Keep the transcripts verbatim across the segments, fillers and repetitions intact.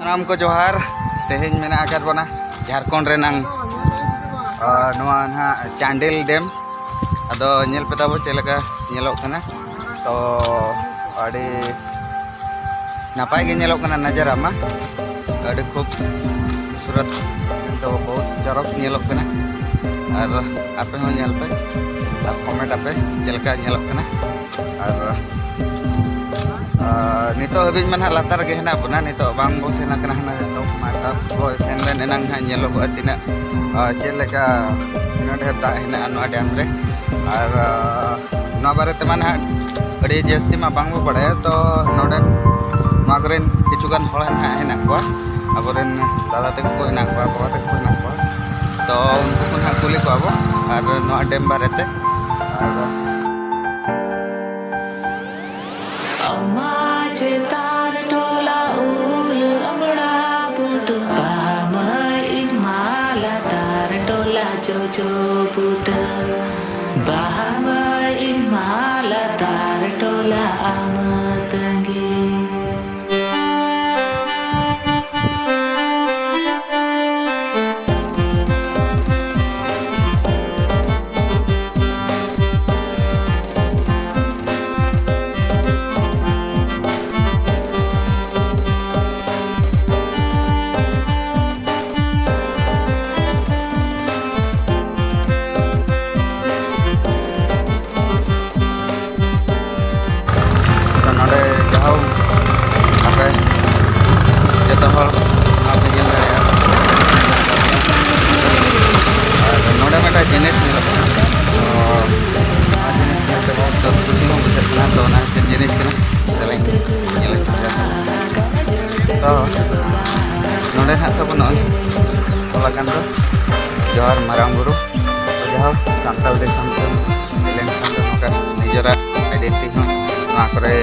ᱥᱟᱱᱟᱢ ᱠᱚ ᱡᱚᱦᱟᱨ᱾ ᱛᱮᱦᱮᱧ ᱢᱮᱱᱟᱜ ᱟᱠᱟᱫ ᱵᱚᱱᱟ ᱡᱷᱟᱨᱠᱷᱚᱸᱰ ᱨᱮᱱᱟᱝ, ᱟ, ᱱᱚᱣᱟ ᱱᱟᱦᱟᱜ ᱪᱟᱱᱰᱤᱞ ᱰᱮᱢ᱾ ᱟᱫᱚ ᱧᱮᱞ ᱯᱮ ᱛᱟᱵᱚ ᱪᱮᱫ ᱞᱮᱠᱟ ᱧᱮᱞᱚᱜ ᱠᱟᱱᱟ᱾ ᱛᱚ ᱟᱹᱰᱤ ᱱᱟᱯᱟᱭ ᱜᱮ ᱧᱮᱞᱚᱜ ᱠᱟᱱᱟ ᱱᱟᱡᱟᱨᱟ ᱢᱟ, ᱟᱹᱰᱤ ᱠᱷᱩᱵ ᱥᱩᱨᱟᱛ ᱫᱚ ᱵᱚᱦᱩᱛ ᱪᱚᱨᱚᱠ ᱧᱮᱞᱚᱜ ᱠᱟᱱᱟ᱾ ᱟᱨ ᱟᱯᱮ ᱦᱚᱸ ᱧᱮᱞ ᱯᱮ ᱟᱨ ᱠᱚᱢᱮᱱᱴ ᱟᱯᱮ ᱪᱮᱫ ᱞᱮᱠᱟ ᱧᱮᱞᱚᱜ ᱠᱟᱱᱟ᱾ ᱟᱨ, ᱟᱨ ᱱᱤᱛᱚᱜ ᱦᱟᱹᱵᱤᱡ ᱢᱟ ᱱᱟᱦᱟᱜ ᱞᱟᱛᱟᱨ ᱨᱮᱜᱮ ᱦᱮᱱᱟᱜ ᱵᱚᱱᱟ, ᱱᱤᱛᱚᱜ ᱵᱟᱝ ᱵᱚ ᱥᱮᱱ ᱟᱠᱟᱱᱟ ᱦᱟᱱᱟ ᱴᱚᱯ ᱢᱟᱴᱟᱯ ᱵᱚ ᱥᱮᱱ ᱞᱮᱱ ᱮᱱᱟᱝ ᱱᱟᱦᱟᱜ ᱧᱮᱞᱚᱜᱚᱜᱼᱟ ᱛᱤᱱᱟᱹᱜ, ᱟᱨ ᱪᱮᱫ ᱞᱮᱠᱟ ᱛᱤᱱᱟᱹᱜ ᱰᱷᱮᱨ ᱫᱟᱜ ᱦᱮᱱᱟᱜᱼᱟ ᱱᱚᱣᱟ ᱰᱮᱢ ᱨᱮ᱾ ᱟᱨ, ᱟᱨ ᱱᱚᱣᱟ ᱵᱟᱨᱮ ᱛᱮᱢᱟ ᱱᱟᱦᱟᱜ ᱟᱹᱰᱤ ᱡᱟᱹᱥᱛᱤ ᱢᱟ ᱵᱟᱝ ᱵᱚ ᱵᱟᱲᱟᱭᱟ, ᱛᱚ ᱱᱚᱰᱮ ᱱᱚᱣᱟ ᱠᱚᱨᱮᱱ ᱠᱤᱪᱷᱩ ᱜᱟᱱ ᱦᱚᱲ ᱱᱟᱦᱟᱜ ᱦᱮᱱᱟᱜ ᱠᱚᱣᱟ, ᱟᱵᱚᱨᱮᱱ ᱫᱟᱫᱟ ᱛᱟᱠᱚ ᱠᱚ ᱦᱮᱱᱟᱜ ᱠᱚᱣᱟ, ᱵᱟᱵᱟ ᱛᱟᱠᱚ ᱠᱚ ᱦᱮᱱᱟᱜ ᱠᱚᱣᱟ, ᱛᱚ ᱩᱱᱠᱩ ᱠᱚ ᱱᱟᱦᱟᱜ ᱠᱩᱞᱤ ᱠᱚᱣᱟ ᱵᱚ ᱟᱨ ᱱᱚᱣᱟ ᱰᱮᱢ ᱵᱟᱨᱮᱛᱮ᱾ ᱟᱨ ᱟᱢᱟ ᱪᱮᱛᱟᱱ ᱴᱚᱞᱟ ᱩᱞ ᱟᱢᱲᱟ ᱵᱩᱴᱟᱹ, ᱵᱟᱦᱟ ᱢᱟᱹᱭ ᱤᱧ ᱢᱟ ᱞᱟᱛᱟᱨ ᱴᱚᱞᱟ ᱡᱚᱡᱚ ᱵᱩᱴᱟᱹ, ᱵᱟᱦᱟ ᱢᱟᱹᱭ ᱤᱧ ᱢᱟ ᱞᱟᱛᱟᱨ ᱴᱚᱞᱟ ᱟᱢ ᱛᱟᱺᱜᱤ᱾ ᱛᱚ ᱱᱚᱰᱮ ᱡᱟᱦᱟᱸ ᱟᱯᱮ ᱡᱚᱛᱚ ᱦᱚᱲ ᱱᱚᱣᱟ ᱯᱮ ᱧᱮᱞ ᱫᱟᱲᱮᱭᱟᱜᱼᱟ᱾ ᱟᱨ ᱱᱚᱰᱮ ᱢᱤᱫᱴᱟᱝ ᱡᱤᱱᱤᱥ ᱧᱮᱞᱚᱜ ᱠᱟᱱᱟ, ᱛᱚ ᱱᱚᱣᱟ ᱡᱤᱱᱤᱥ ᱧᱮᱞᱛᱮ ᱵᱚᱦᱩᱛ ᱡᱳᱨ ᱠᱩᱥᱤ ᱦᱚᱸ ᱵᱩᱡᱷᱟᱹᱜ ᱠᱟᱱᱟ᱾ ᱛᱚ ᱚᱱᱟ ᱠᱷᱟᱹᱛᱤᱨ ᱡᱤᱱᱤᱥ ᱠᱟᱱᱟ, ᱪᱮᱫᱟᱜ ᱞᱤᱧ ᱧᱮᱞ ᱦᱚᱪᱚ ᱯᱮᱭᱟ᱾ ᱛᱚ ᱱᱚᱰᱮ ᱱᱟᱦᱟᱜ ᱛᱟᱵᱚᱱ ᱱᱚᱜᱼᱚᱭ ᱚᱞ ᱟᱠᱟᱱ ᱫᱚ ᱡᱚᱦᱟᱨ ᱢᱟᱨᱟᱝ ᱵᱩᱨᱩ᱾ ᱡᱟᱦᱳᱠ, ᱥᱟᱱᱛᱟᱲ ᱫᱤᱥᱚᱢ ᱨᱮ ᱦᱮᱡ ᱞᱮᱱᱠᱷᱟᱱ ᱫᱚ ᱱᱚᱝᱠᱟ ᱱᱤᱡᱮᱨᱟᱜ ᱟᱭᱰᱮᱱᱴᱤᱴᱤ ᱦᱚᱸ ᱱᱚᱣᱟ ᱠᱚᱨᱮ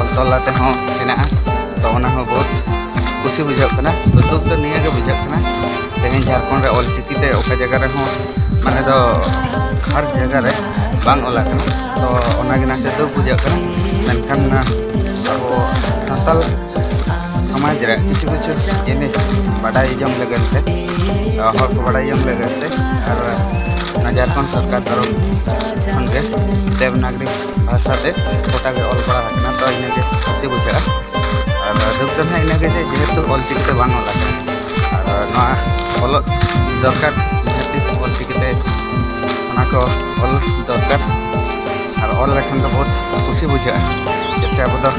ᱚᱞ ᱛᱚᱞ ᱟᱛᱮ ᱦᱚᱸ ᱢᱮᱱᱟᱜᱼᱟ᱾ ᱛᱚ ᱚᱱᱟ ᱦᱚᱸ ᱵᱚᱦᱩᱛ ᱠᱩᱥᱤ ᱵᱩᱡᱷᱟᱹᱜ ᱠᱟᱱᱟ᱾ ᱫᱩᱠ ᱫᱚ ᱱᱤᱭᱟᱹ ᱜᱮ ᱵᱩᱡᱷᱟᱹᱜ ᱠᱟᱱᱟ, ᱛᱮᱦᱮᱧ ᱡᱷᱟᱲᱠᱷᱚᱸᱰ ᱨᱮ ᱚᱞ ᱪᱤᱠᱤ ᱛᱮ ᱚᱠᱟ ᱡᱟᱭᱜᱟ ᱨᱮᱦᱚᱸ ᱢᱟᱱᱮ ᱫᱚ ᱦᱟᱨ ᱡᱟᱭᱜᱟ ᱨᱮ ᱵᱟᱝ ᱚᱞ ᱟᱠᱟᱱᱟ᱾ ᱛᱚ ᱚᱱᱟ ᱜᱮ ᱱᱟᱥᱮ ᱫᱩᱠ ᱵᱩᱡᱷᱟᱹᱜ ᱠᱟᱱᱟ᱾ ᱢᱮᱱᱠᱷᱟᱱ ᱟᱵᱚ ᱥᱟᱱᱛᱟᱲ ᱥᱚᱢᱟᱡᱽ ᱨᱮ ᱠᱤᱪᱷᱩ ᱠᱤᱪᱷᱩ ᱡᱤᱱᱤᱥ ᱵᱟᱰᱟᱭ ᱡᱚᱝ ᱞᱟᱹᱜᱤᱫ ᱛᱮ, ᱦᱚᱲ ᱠᱚ ᱵᱟᱰᱟᱭ ᱡᱚᱝ ᱞᱟᱹᱜᱤᱫ ᱛᱮ, ᱟᱨ ᱚᱱᱟ ᱡᱷᱟᱲᱠᱷᱚᱸᱰ ᱥᱚᱨᱠᱟᱨ ᱛᱚᱨᱚᱯ ᱠᱷᱚᱱ ᱜᱮ ᱫᱮᱵᱽᱱᱟᱜᱽᱨᱤ ᱵᱷᱟᱥᱟ ᱛᱮ ᱜᱚᱴᱟ ᱜᱮ ᱚᱞ ᱯᱟᱲᱦᱟᱣ ᱟᱠᱟᱱᱟ᱾ ᱛᱚ ᱤᱱᱟᱹᱜᱮ ᱠᱩᱥᱤ ᱵᱩᱡᱷᱟᱹᱜᱼᱟ᱾ ᱟᱨ ᱫᱩᱠ ᱫᱚ ᱱᱟᱦᱟᱜ ᱤᱱᱟᱹᱜᱮ ᱡᱮ ᱡᱮᱦᱮᱛᱩ ᱚᱞ ᱪᱤᱠᱤ ᱛᱮ ᱵᱟᱝ ᱚᱞ ᱟᱠᱟᱱᱟ, ᱟᱨ ᱱᱚᱣᱟ ᱚᱞᱚᱜ ᱫᱚᱨᱠᱟᱨ, ᱱᱤᱦᱟᱹᱛᱤ ᱚᱞ ᱪᱤᱠᱤ ᱛᱮ ᱚᱱᱟ ᱠᱚ ᱚᱞ ᱫᱚᱨᱠᱟᱨ᱾ ᱟᱨ ᱚᱞ ᱞᱮᱠᱷᱟᱱ ᱫᱚ ᱵᱚᱦᱩᱛ ᱠᱩᱥᱤ ᱵᱩᱡᱷᱟᱹᱜᱼᱟ, ᱪᱮᱫᱟᱜ ᱥᱮ ᱟᱵᱚ ᱫᱚ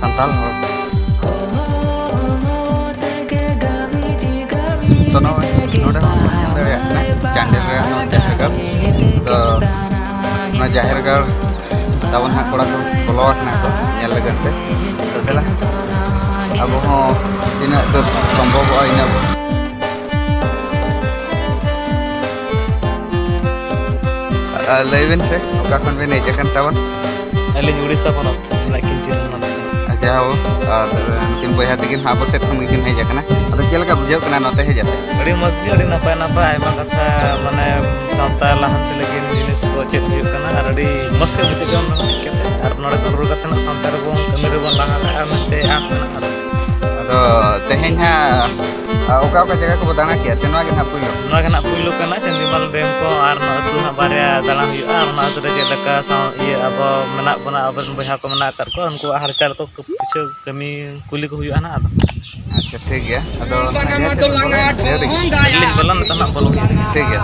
ᱥᱟᱱᱛᱟᱲ ᱦᱚᱲ᱾ ᱛᱚ ᱱᱚᱜᱼᱚᱭ ᱱᱚᱰᱮ ᱦᱚᱸ ᱧᱮᱞ ᱫᱟᱲᱮᱭᱟᱜ ᱠᱟᱱᱟ ᱪᱟᱱᱰᱤᱞ ᱨᱮᱭᱟᱜ ᱱᱚᱣᱟ ᱡᱟᱦᱮᱨ ᱜᱟᱲ᱾ ᱛᱚ ᱱᱚᱣᱟ ᱡᱟᱦᱮᱨ ᱜᱟᱲ ᱛᱟᱵᱚᱱ ᱦᱟᱸᱜ ᱠᱚᱲᱟ ᱠᱚ ᱵᱚᱞᱚ ᱟᱠᱟᱱᱟ ᱠᱚ ᱧᱮᱞ ᱞᱟᱹᱜᱤᱫ ᱛᱮ᱾ ᱛᱚ ᱫᱮᱞᱟ ᱟᱵᱚ ᱦᱚᱸ ᱛᱤᱱᱟᱹᱜ ᱫᱚ ᱥᱚᱢᱵᱷᱚᱵᱚᱜᱼᱟ ᱤᱱᱟᱹᱜ᱾ ᱟᱨ ᱞᱟᱹᱭ ᱵᱮᱱ ᱥᱮ, ᱚᱠᱟ ᱠᱷᱚᱱ ᱵᱮᱱ ᱦᱮᱡ ᱟᱠᱟᱱ ᱛᱟᱵᱚᱱ? ᱟᱹᱞᱤᱧ ᱩᱲᱤᱥᱥᱟ ᱯᱚᱱᱚᱛ ᱠᱷᱚᱱᱟᱜ ᱠᱤᱱ ᱪᱤᱨ ᱢᱟᱱᱚᱛ᱾ ᱟᱪᱪᱷᱟ, ᱦᱳ, ᱟᱨ ᱱᱩᱠᱤᱱ ᱵᱚᱭᱦᱟ ᱛᱟᱹᱠᱤᱱ ᱦᱚᱸ ᱟᱵᱚ ᱥᱮᱫ ᱠᱷᱚᱱ ᱜᱮᱠᱤᱱ ᱦᱮᱡ ᱟᱠᱟᱱᱟ᱾ ᱟᱫᱚ ᱪᱮᱫ ᱞᱮᱠᱟ ᱵᱩᱡᱷᱟᱹᱜ ᱠᱟᱱᱟ ᱱᱚᱛᱮ ᱦᱮᱡ ᱟᱛᱮ? ᱟᱹᱰᱤ ᱢᱚᱡᱽ ᱜᱮ, ᱟᱹᱰᱤ ᱱᱟᱯᱟᱭ ᱱᱟᱯᱟᱭ ᱟᱭᱢᱟ ᱠᱟᱛᱷᱟ, ᱢᱟᱱᱮ, ᱥᱟᱶᱛᱟ ᱞᱟᱦᱟᱱᱛᱤ ᱞᱟᱹᱜᱤᱫ ᱡᱤᱱᱤᱥ ᱠᱚ ᱪᱮᱫ ᱦᱩᱭᱩᱜ ᱠᱟᱱᱟ, ᱟᱨ ᱟᱹᱰᱤ ᱢᱚᱡᱽ ᱜᱮ ᱵᱩᱡᱷᱟᱹᱜ ᱠᱟᱱᱟ ᱦᱮᱡ ᱠᱟᱛᱮ᱾ ᱟᱨ ᱱᱚᱰᱮ ᱠᱷᱚᱱ ᱨᱩᱣᱟᱹᱲ ᱠᱟᱛᱮ ᱱᱟᱜ ᱥᱟᱶᱛᱟ ᱨᱮᱵᱚᱱ ᱠᱟᱹᱢᱤ ᱨᱮᱵᱚᱱ ᱞᱟᱦᱟ ᱫᱟᱲᱮᱭᱟᱜᱼᱟ ᱢᱮᱱᱛᱮ ᱟᱸᱥ ᱢᱮᱱᱟᱜᱼᱟ᱾ ᱟᱫᱚ ᱛᱮᱦᱮᱧ ᱦᱟᱸᱜ, ᱟ, ᱚᱠᱟ ᱚᱠᱟ ᱡᱟᱭᱜᱟ ᱠᱚᱵᱚ ᱫᱟᱬᱟ ᱠᱮᱜᱼᱟ, ᱥᱮ ᱱᱚᱣᱟ ᱜᱮ ᱱᱟᱦᱟᱜ ᱯᱩᱭᱞᱩ? ᱱᱚᱣᱟ ᱜᱮ ᱱᱟᱦᱟᱜ ᱯᱩᱭᱞᱩ ᱠᱟᱱᱟ, ᱪᱟᱱᱰᱤᱢᱟᱞ ᱰᱮᱢ ᱠᱚ, ᱟᱨ ᱱᱚᱣᱟ ᱟᱹᱛᱩ ᱱᱟᱦᱟᱜ ᱵᱟᱨᱭᱟ ᱫᱟᱬᱟ ᱦᱩᱭᱩᱜᱼᱟ᱾ ᱟᱨ ᱚᱱᱟ ᱟᱹᱛᱩ ᱨᱮ ᱪᱮᱫ ᱞᱮᱠᱟ ᱥᱟᱶ, ᱤᱭᱟᱹ, ᱟᱵᱚ ᱢᱮᱱᱟᱜ ᱵᱚᱱᱟ, ᱟᱵᱚᱨᱮᱱ ᱵᱚᱭᱦᱟ ᱠᱚ ᱢᱮᱱᱟᱜ ᱟᱠᱟᱫ ᱠᱚᱣᱟ, ᱩᱱᱠᱩᱣᱟᱜ ᱦᱟᱞᱪᱟᱞ ᱠᱚ ᱠᱤᱪᱷᱩ ᱠᱟᱹᱢᱤ ᱠᱩᱞᱤ ᱠᱚ ᱦᱩᱭᱩᱜᱼᱟ ᱱᱟᱦᱟᱜ ᱟᱫᱚ᱾ ᱟᱪᱪᱷᱟ, ᱴᱷᱤᱠ ᱜᱮᱭᱟ᱾ ᱟᱫᱚ ᱱᱟᱦᱟᱜ ᱧᱮᱞ ᱠᱟᱛᱮ ᱵᱚᱞᱚ ᱞᱤᱧ ᱵᱚᱞᱚ ᱱᱤᱛᱚᱜ ᱱᱟᱦᱟᱜ ᱵᱚᱞᱚ ᱜᱮ᱾ ᱴᱷᱤᱠ ᱜᱮᱭᱟ᱾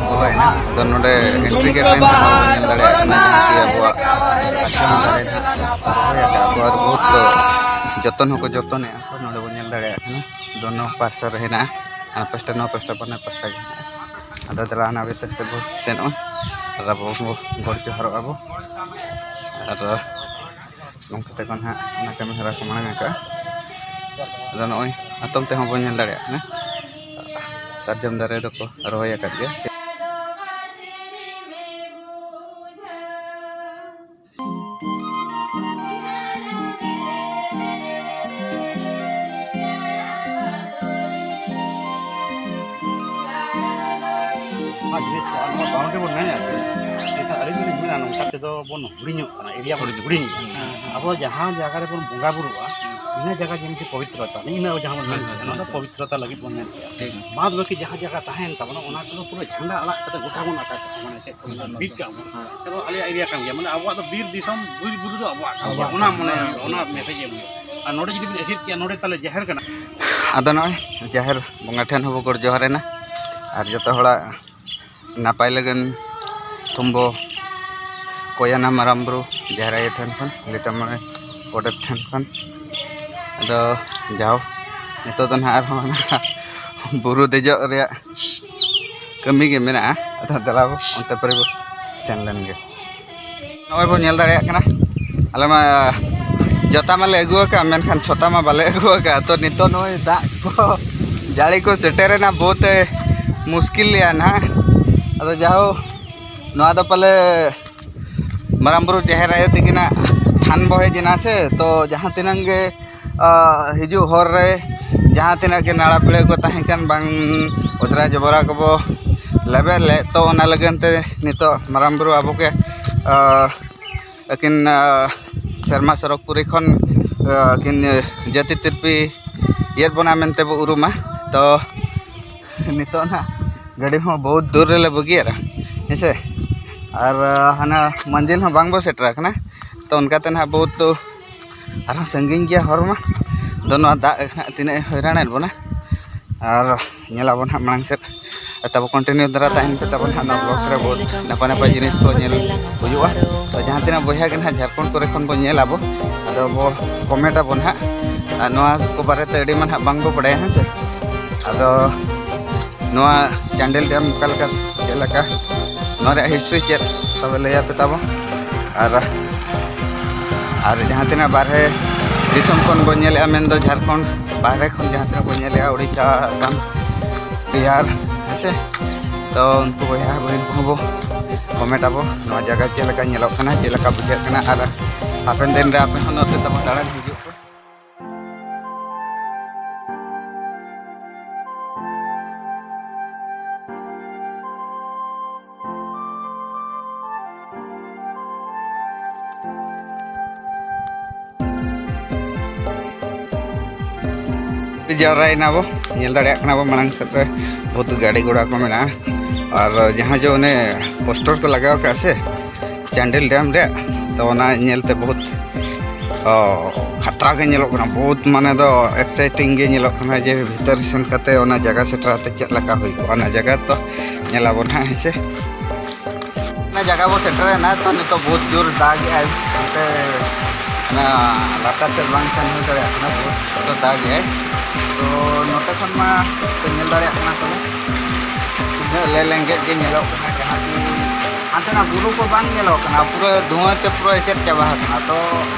ᱵᱚᱞᱚᱭᱮᱱᱟ᱾ ᱟᱫᱚ ᱱᱚᱰᱮ entry gate ᱨᱮ ᱱᱟᱦᱟᱜ ᱵᱚᱱ ᱧᱮᱞ ᱫᱟᱲᱮᱭᱟᱜ ᱠᱟᱱᱟ, ᱡᱟᱦᱟᱸ ᱠᱤ ᱟᱵᱚᱣᱟᱜ ᱟᱥᱟᱢ ᱫᱟᱲᱮ ᱱᱟᱦᱟᱜ ᱨᱚᱦᱚᱭ ᱟᱠᱟᱫ ᱠᱚ, ᱟᱨ ᱵᱚᱦᱩᱛ ᱠᱚ ᱡᱚᱛᱚᱱ ᱦᱚᱸᱠᱚ ᱡᱚᱛᱚᱱᱮᱫᱼᱟ ᱠᱚ᱾ ᱱᱚᱰᱮ ᱵᱚᱱ ᱧᱮᱞ ᱫᱟᱲᱮᱭᱟᱜ ᱠᱟᱱᱟ, ᱫᱚᱱᱚ ᱯᱟᱥᱴᱟ ᱨᱮ ᱦᱮᱱᱟᱜᱼᱟ, ᱦᱟᱱᱟ ᱯᱟᱥᱴᱟ, ᱱᱚᱣᱟ ᱯᱟᱥᱴᱟ, ᱵᱟᱱᱟᱨ ᱯᱟᱥᱴᱟ ᱜᱮ ᱦᱮᱱᱟᱜᱼᱟ᱾ ᱟᱫᱚ ᱫᱮᱞᱟ ᱚᱱᱟ ᱵᱷᱤᱛᱤᱨ ᱥᱮᱫ ᱵᱚ ᱥᱮᱱᱚᱜᱼᱟ ᱟᱨ ᱟᱵᱚ ᱵᱚ ᱜᱚᱰ ᱡᱚᱦᱟᱨᱚᱜᱼᱟ ᱵᱚ᱾ ᱟᱫᱚ ᱚᱱᱠᱟ ᱛᱮᱠᱚ ᱱᱟᱦᱟᱜ ᱚᱱᱟ ᱠᱟᱹᱢᱤ ᱦᱚᱨᱟ ᱠᱚ ᱢᱟᱲᱟᱝ ᱟᱠᱟᱫᱼᱟ᱾ ᱟᱫᱚ ᱱᱚᱜᱼᱚᱭ ᱦᱟᱛᱚᱢ ᱛᱮᱦᱚᱸ ᱵᱚᱱ ᱧᱮᱞ ᱫᱟᱲᱮᱭᱟᱜ ᱠᱟᱱᱟ, ᱥᱟᱨᱡᱚᱢ ᱫᱟᱨᱮ ᱫᱚᱠᱚ ᱨᱚᱦᱚᱭ ᱟᱠᱟᱫ ᱜᱮᱭᱟ᱾ ᱟᱹᱞᱤᱧ ᱫᱚᱞᱤᱧ ᱢᱮᱱᱟ, ᱱᱚᱝᱠᱟ ᱛᱮᱫᱚ ᱵᱚᱱ ᱦᱩᱰᱤᱧᱚᱜ ᱠᱟᱱᱟ, ᱮᱨᱤᱭᱟ ᱵᱚᱱ ᱦᱩᱰᱤᱧ ᱜᱮᱭᱟ᱾ ᱟᱵᱚ ᱡᱟᱦᱟᱸ ᱡᱟᱭᱜᱟ ᱨᱮᱵᱚᱱ ᱵᱚᱸᱜᱟ ᱵᱩᱨᱩᱜᱼᱟ, ᱤᱱᱟᱹ ᱡᱟᱭᱜᱟ ᱡᱮᱢᱛᱤ ᱯᱚᱵᱤᱛᱨᱚᱛᱟ, ᱤᱱᱟᱹ ᱡᱟᱦᱟᱸ ᱵᱚᱱ ᱢᱮᱱ ᱠᱮᱫᱟ, ᱚᱱᱟ ᱫᱚ ᱯᱚᱵᱤᱛᱨᱚᱛᱟ ᱞᱟᱹᱜᱤᱫ ᱵᱚᱱ ᱢᱮᱱ ᱠᱮᱫᱟ᱾ ᱵᱟᱫ ᱵᱟᱹᱠᱤ ᱡᱟᱦᱟᱸ ᱡᱟᱭᱜᱟ ᱛᱟᱦᱮᱸᱭᱮᱱ ᱛᱟᱵᱚᱱᱟ, ᱚᱱᱟ ᱠᱚᱫᱚ ᱯᱩᱨᱟᱹ ᱡᱷᱟᱱᱰᱟ ᱟᱲᱟᱜ ᱠᱟᱛᱮ ᱜᱚᱴᱟ ᱵᱚᱱ ᱟᱠᱟ ᱠᱟᱜᱼᱟ, ᱢᱟᱱᱮ ᱪᱮᱫ ᱠᱚ ᱢᱮᱱᱟ, ᱵᱤᱫ ᱠᱟᱜᱼᱟ ᱵᱚᱱ᱾ ᱠᱟᱨᱚᱱ ᱟᱞᱮᱭᱟᱜ ᱮᱨᱤᱭᱟ ᱠᱟᱱ ᱜᱮᱭᱟ, ᱢᱟᱱᱮ ᱟᱵᱚᱣᱟᱜ ᱫᱚ ᱵᱤᱨ ᱫᱤᱥᱚᱢ, ᱵᱤᱨ ᱵᱩᱨᱩ ᱫᱚ ᱟᱵᱚᱣᱟᱜ ᱠᱟᱱ ᱜᱮᱭᱟ, ᱚᱱᱟ ᱢᱚᱱᱮ ᱦᱩᱭᱩᱜᱼᱟ, ᱚᱱᱟ ᱢᱮᱥᱮᱡᱽ ᱮᱢ ᱦᱩᱭᱩᱜᱼᱟ᱾ ᱟᱨ ᱱᱚᱰᱮ ᱡᱩᱫᱤ ᱵᱤᱱ ᱮᱥᱮᱫ ᱠᱮᱭᱟ, ᱱᱚᱰᱮ ᱛᱟᱦᱞᱮ ᱡᱟᱦᱮᱨ ᱠᱟᱱᱟ᱾ ᱟᱫᱚ ᱱᱚᱜᱼᱚᱭ ᱡᱟᱦᱮᱨ ᱵᱚᱸᱜᱟ ᱴᱷᱮᱱ ᱦᱚᱸᱵᱚ ᱜᱚᱰ ᱡᱚᱦᱟᱨ ᱮᱱᱟ, ᱟᱨ ᱡᱚᱛᱚ ᱦᱚᱲᱟᱜ ᱱᱟᱯᱟᱭ ᱞᱟᱹᱜᱤᱫ ᱛᱷᱩᱢᱵᱚ ᱠᱚᱭᱟᱱᱟ ᱢᱟᱨᱟᱝ ᱵᱩᱨᱩ ᱡᱟᱦᱮᱨ ᱟᱭᱳ ᱴᱷᱮᱱ ᱠᱷᱚᱱ, ᱞᱤᱴᱟᱹ ᱢᱚᱬᱮ ᱜᱚᱰᱮᱛ ᱴᱷᱮᱱ ᱠᱷᱚᱱ᱾ ᱟᱫᱚ ᱡᱟᱣ ᱱᱤᱛᱚᱜ ᱫᱚ ᱱᱟᱦᱟᱜ ᱟᱨᱦᱚᱸ ᱚᱱᱟ ᱵᱩᱨᱩ ᱫᱮᱡᱚᱜ ᱨᱮᱭᱟᱜ ᱠᱟᱹᱢᱤ ᱜᱮ ᱢᱮᱱᱟᱜᱼᱟ᱾ ᱟᱫᱚ ᱫᱮᱞᱟ ᱵᱚ ᱚᱱᱛᱮ ᱯᱟᱨᱤ ᱵᱚ ᱥᱮᱱ ᱞᱮᱱ ᱜᱮ᱾ ᱱᱚᱜᱼᱚᱭ ᱵᱚ ᱧᱮᱞ ᱫᱟᱲᱮᱭᱟᱜ ᱠᱟᱱᱟ, ᱟᱞᱮ ᱢᱟ ᱡᱚᱛᱟ ᱢᱟᱞᱮ ᱟᱹᱜᱩ ᱟᱠᱟᱫ, ᱢᱮᱱᱠᱷᱟᱱ ᱪᱷᱚᱛᱟ ᱢᱟ ᱵᱟᱞᱮ ᱟᱹᱜᱩ ᱟᱠᱟᱫ᱾ ᱛᱚ ᱱᱤᱛᱚᱜ ᱱᱚᱜᱼᱚᱭ ᱫᱟᱜ ᱠᱚ ᱡᱟᱹᱲᱤ ᱠᱚ ᱥᱮᱴᱮᱨᱮᱱᱟ, ᱵᱚᱦᱩᱛ ᱮ ᱢᱩᱥᱠᱤᱞ ᱞᱮᱭᱟ ᱱᱟᱦᱟᱜ᱾ ᱟᱫᱚ ᱡᱟᱦᱳ, ᱱᱚᱣᱟ ᱫᱚ ᱯᱟᱞᱮ ᱢᱟᱨᱟᱝ ᱵᱩᱨᱩ ᱡᱟᱦᱮᱨ ᱟᱭᱳ ᱛᱤᱠᱤᱱᱟᱜ ᱛᱷᱟᱱ ᱵᱚ ᱦᱮᱡ ᱮᱱᱟ ᱥᱮ, ᱛᱚ ᱡᱟᱦᱟᱸ ᱛᱤᱱᱟᱹᱜ ᱜᱮ, ᱟ, ᱦᱤᱡᱩᱜ ᱦᱚᱨ ᱨᱮ ᱡᱟᱦᱟᱸ ᱛᱤᱱᱟᱹᱜ ᱜᱮ ᱱᱟᱲᱟ ᱯᱤᱲᱟᱹ ᱠᱚ ᱛᱟᱦᱮᱸ ᱠᱟᱱ, ᱵᱟᱝ ᱚᱡᱽᱨᱟ ᱡᱚᱵᱽᱨᱟ ᱠᱚᱵᱚ ᱞᱮᱵᱮᱫ ᱞᱮᱫ, ᱛᱚ ᱚᱱᱟ ᱞᱟᱹᱜᱤᱫ ᱛᱮ ᱱᱤᱛᱚᱜ ᱢᱟᱨᱟᱝ ᱵᱩᱨᱩ ᱟᱵᱚ ᱜᱮ, ᱟ, ᱟᱹᱠᱤᱱ, ᱟ, ᱥᱮᱨᱢᱟ ᱥᱚᱨᱚᱜᱽᱯᱩᱨᱤ ᱠᱷᱚᱱ, ᱟ, ᱟᱹᱠᱤᱱ, ᱟ, ᱡᱟᱹᱛᱤ ᱛᱤᱨᱯᱤ ᱤᱭᱟᱹ ᱵᱚᱱᱟ ᱢᱮᱱᱛᱮ ᱵᱚ ᱩᱨᱩᱢᱟ᱾ ᱛᱚ ᱱᱤᱛᱚᱜ ᱱᱟᱦᱟᱜ ᱜᱟᱹᱰᱤ ᱦᱚᱸ ᱵᱚᱦᱩᱛ ᱫᱩᱨ ᱨᱮᱞᱮ ᱵᱟᱹᱜᱤᱭᱟᱫᱟ, ᱦᱮᱸ ᱥᱮ᱾ ᱟᱨ, ᱟ, ᱦᱟᱱᱟ ᱢᱟᱱᱫᱤᱞ ᱦᱚᱸ ᱵᱟᱝ ᱵᱚ ᱥᱮᱴᱮᱨ ᱟᱠᱟᱱᱟ᱾ ᱛᱚ ᱚᱱᱠᱟᱛᱮ ᱱᱟᱦᱟᱜ ᱵᱚᱦᱩᱛ ᱟᱨᱦᱚᱸ ᱥᱟᱺᱜᱤᱧ ᱜᱮᱭᱟ ᱦᱚᱨ ᱢᱟ᱾ ᱟᱫᱚ ᱱᱚᱣᱟ ᱫᱟᱜ ᱱᱟᱦᱟᱜ ᱛᱤᱱᱟᱹᱜ ᱮ ᱦᱚᱭᱨᱟᱱᱮᱫ ᱵᱚᱱᱟ᱾ ᱟᱨ ᱧᱮᱞ ᱟᱵᱚᱱ ᱦᱟᱸᱜ ᱢᱟᱲᱟᱝ ᱥᱮᱫ᱾ ᱛᱟᱵᱚ continue ᱫᱷᱟᱨᱟ ᱛᱟᱦᱮᱱ ᱯᱮ ᱛᱟᱵᱚᱱ ᱦᱟᱸᱜ ᱱᱚᱣᱟ vlog ᱨᱮ, ᱵᱚᱦᱩᱛ ᱱᱟᱯᱟᱭ ᱱᱟᱯᱟᱭ ᱡᱤᱱᱤᱥ ᱠᱚ ᱧᱮᱞ ᱦᱩᱭᱩᱜᱼᱟ᱾ ᱛᱚ ᱡᱟᱦᱟᱸ ᱛᱤᱱᱟᱹᱜ ᱵᱚᱭᱦᱟ ᱜᱮ ᱱᱟᱦᱟᱜ ᱡᱷᱟᱲᱠᱷᱚᱸᱰ ᱠᱚᱨᱮ ᱠᱷᱚᱱ ᱵᱚ ᱧᱮᱞ ᱟᱵᱚ, ᱟᱫᱚ ᱵᱚ comment ᱟᱵᱚᱱ ᱦᱟᱸᱜ᱾ ᱟᱨ ᱱᱚᱣᱟ ᱠᱚ ᱵᱟᱨᱮᱛᱮ ᱟᱹᱰᱤ ᱢᱟ ᱱᱟᱦᱟᱜ ᱵᱟᱝ ᱵᱚ ᱵᱟᱲᱟᱭᱟ, ᱦᱮᱸ ᱥᱮ᱾ ᱟᱫᱚ ᱱᱚᱣᱟ ᱪᱟᱱᱰᱤᱞ dam ᱚᱠᱟ ᱞᱮᱠᱟ, ᱪᱮᱫ ᱞᱮᱠᱟ, ᱱᱚᱣᱟ ᱨᱮᱭᱟᱜ history ᱪᱮᱫ, ᱛᱚᱵᱮ ᱞᱟᱹᱭ ᱟᱯᱮ ᱛᱟᱵᱚ᱾ ᱟᱨ, ᱟᱨ ᱡᱟᱦᱟᱸ ᱛᱤᱱᱟᱹᱜ ᱵᱟᱨᱦᱮ ᱫᱤᱥᱚᱢ ᱠᱷᱚᱱ ᱵᱚᱱ ᱧᱮᱞᱮᱜᱼᱟ, ᱢᱮᱱᱫᱚ ᱡᱷᱟᱲᱠᱷᱚᱸᱰ ᱵᱟᱦᱨᱮ ᱠᱷᱚᱱ ᱡᱟᱦᱟᱸ ᱛᱤᱱᱟᱹᱜ ᱵᱚᱱ ᱧᱮᱞᱮᱜᱼᱟ, ᱳᱰᱤᱥᱟ, ᱟᱥᱟᱢ, ᱵᱤᱦᱟᱨ, ᱦᱮᱸ ᱥᱮ᱾ ᱛᱚ ᱩᱱᱠᱩ ᱵᱚᱭᱦᱟ ᱵᱩᱦᱤᱱ ᱠᱚᱦᱚᱸ ᱵᱚ comment ᱟᱵᱚ, ᱱᱚᱣᱟ ᱡᱟᱭᱜᱟ ᱪᱮᱫ ᱞᱮᱠᱟ ᱧᱮᱞᱚᱜ ᱠᱟᱱᱟ, ᱪᱮᱫ ᱞᱮᱠᱟ ᱵᱩᱡᱷᱟᱹᱜ ᱠᱟᱱᱟ, ᱟᱨ ᱦᱟᱯᱮᱱ ᱫᱤᱱ ᱨᱮ ᱟᱯᱮ ᱦᱚᱸ ᱱᱚᱛᱮ ᱛᱟᱵᱚ ᱫᱟᱬᱟᱱ ᱦᱤᱡᱩᱜ ᱯᱮ᱾ ᱡᱟᱣᱨᱟᱭᱮᱱᱟ ᱵᱚ, ᱧᱮᱞ ᱫᱟᱲᱮᱭᱟᱜ ᱠᱟᱱᱟ ᱵᱚ ᱢᱟᱲᱟᱝ ᱥᱮᱫ ᱨᱮ ᱵᱚᱦᱩᱛ ᱜᱟᱹᱰᱤ ᱜᱷᱚᱲᱟ ᱠᱚ ᱢᱮᱱᱟᱜᱼᱟ᱾ ᱟᱨ ᱡᱟᱦᱟᱸ ᱡᱮ ᱚᱱᱮ ᱯᱳᱥᱴᱟᱨ ᱠᱚ ᱞᱟᱜᱟᱣ ᱠᱟᱜᱼᱟ ᱥᱮ ᱪᱟᱱᱰᱤᱞ ᱰᱮᱢ ᱨᱮᱭᱟᱜ, ᱛᱚ ᱚᱱᱟ ᱧᱮᱞᱛᱮ ᱵᱚᱦᱩᱛ, ᱚ, ᱠᱷᱟᱛᱨᱟ ᱜᱮ ᱧᱮᱞᱚᱜ ᱠᱟᱱᱟ, ᱵᱚᱦᱩᱛ ᱢᱟᱱᱮ ᱫᱚ ᱮᱠᱥᱟᱭᱴᱤᱝ ᱜᱮ ᱧᱮᱞᱚᱜ ᱠᱟᱱᱟ ᱡᱮ ᱵᱷᱤᱛᱟᱹᱨ ᱥᱮᱱ ᱠᱟᱛᱮ ᱚᱱᱟ ᱡᱟᱭᱜᱟ ᱥᱮᱴᱮᱨ ᱠᱟᱛᱮ ᱪᱮᱫ ᱞᱮᱠᱟ ᱦᱩᱭ ᱠᱚᱜᱼᱟ ᱚᱱᱟ ᱡᱟᱭᱜᱟ, ᱛᱚ ᱧᱮᱞ ᱟᱵᱚᱱ ᱦᱟᱸᱜ, ᱦᱮᱸ ᱥᱮ᱾ ᱚᱱᱟ ᱡᱟᱭᱜᱟ ᱵᱚ ᱥᱮᱴᱮᱨᱮᱱᱟ, ᱛᱚ ᱱᱤᱛᱚᱜ ᱵᱚᱦᱩᱛ ᱡᱳᱨ ᱫᱟᱜ ᱮᱜᱼᱟᱭ, ᱚᱱᱛᱮ ᱚᱱᱟ ᱞᱟᱛᱟᱨ ᱥᱮᱫ ᱵᱟᱝ ᱥᱮᱱ ᱦᱩᱭ ᱫᱟᱲᱮᱭᱟᱜ ᱠᱟᱱᱟ, ᱵᱚᱦᱩᱛ ᱡᱳᱨ ᱫᱟᱜ ᱮᱜᱼᱟᱭ᱾ ᱛᱚ ᱱᱚᱛᱮ ᱠᱷᱚᱱ ᱢᱟ ᱯᱮ ᱧᱮᱞ ᱫᱟᱲᱮᱭᱟᱜ ᱠᱟᱱᱟ ᱯᱟᱞᱮ, ᱛᱤᱱᱟᱹᱜ ᱞᱮ ᱞᱮᱸᱜᱮᱡ ᱜᱮ ᱧᱮᱞᱚᱜ ᱠᱟᱱᱟ, ᱡᱟᱦᱟᱸ ᱠᱤ ᱦᱟᱱᱛᱮᱱᱟᱜ ᱵᱩᱨᱩ ᱠᱚ ᱵᱟᱝ ᱧᱮᱞᱚᱜ ᱠᱟᱱᱟ, ᱯᱩᱨᱟᱹ ᱫᱷᱩᱣᱟᱹ ᱛᱮ ᱯᱩᱨᱟᱹ ᱮᱥᱮᱫ ᱪᱟᱵᱟ ᱟᱠᱟᱱᱟ᱾ ᱛᱚ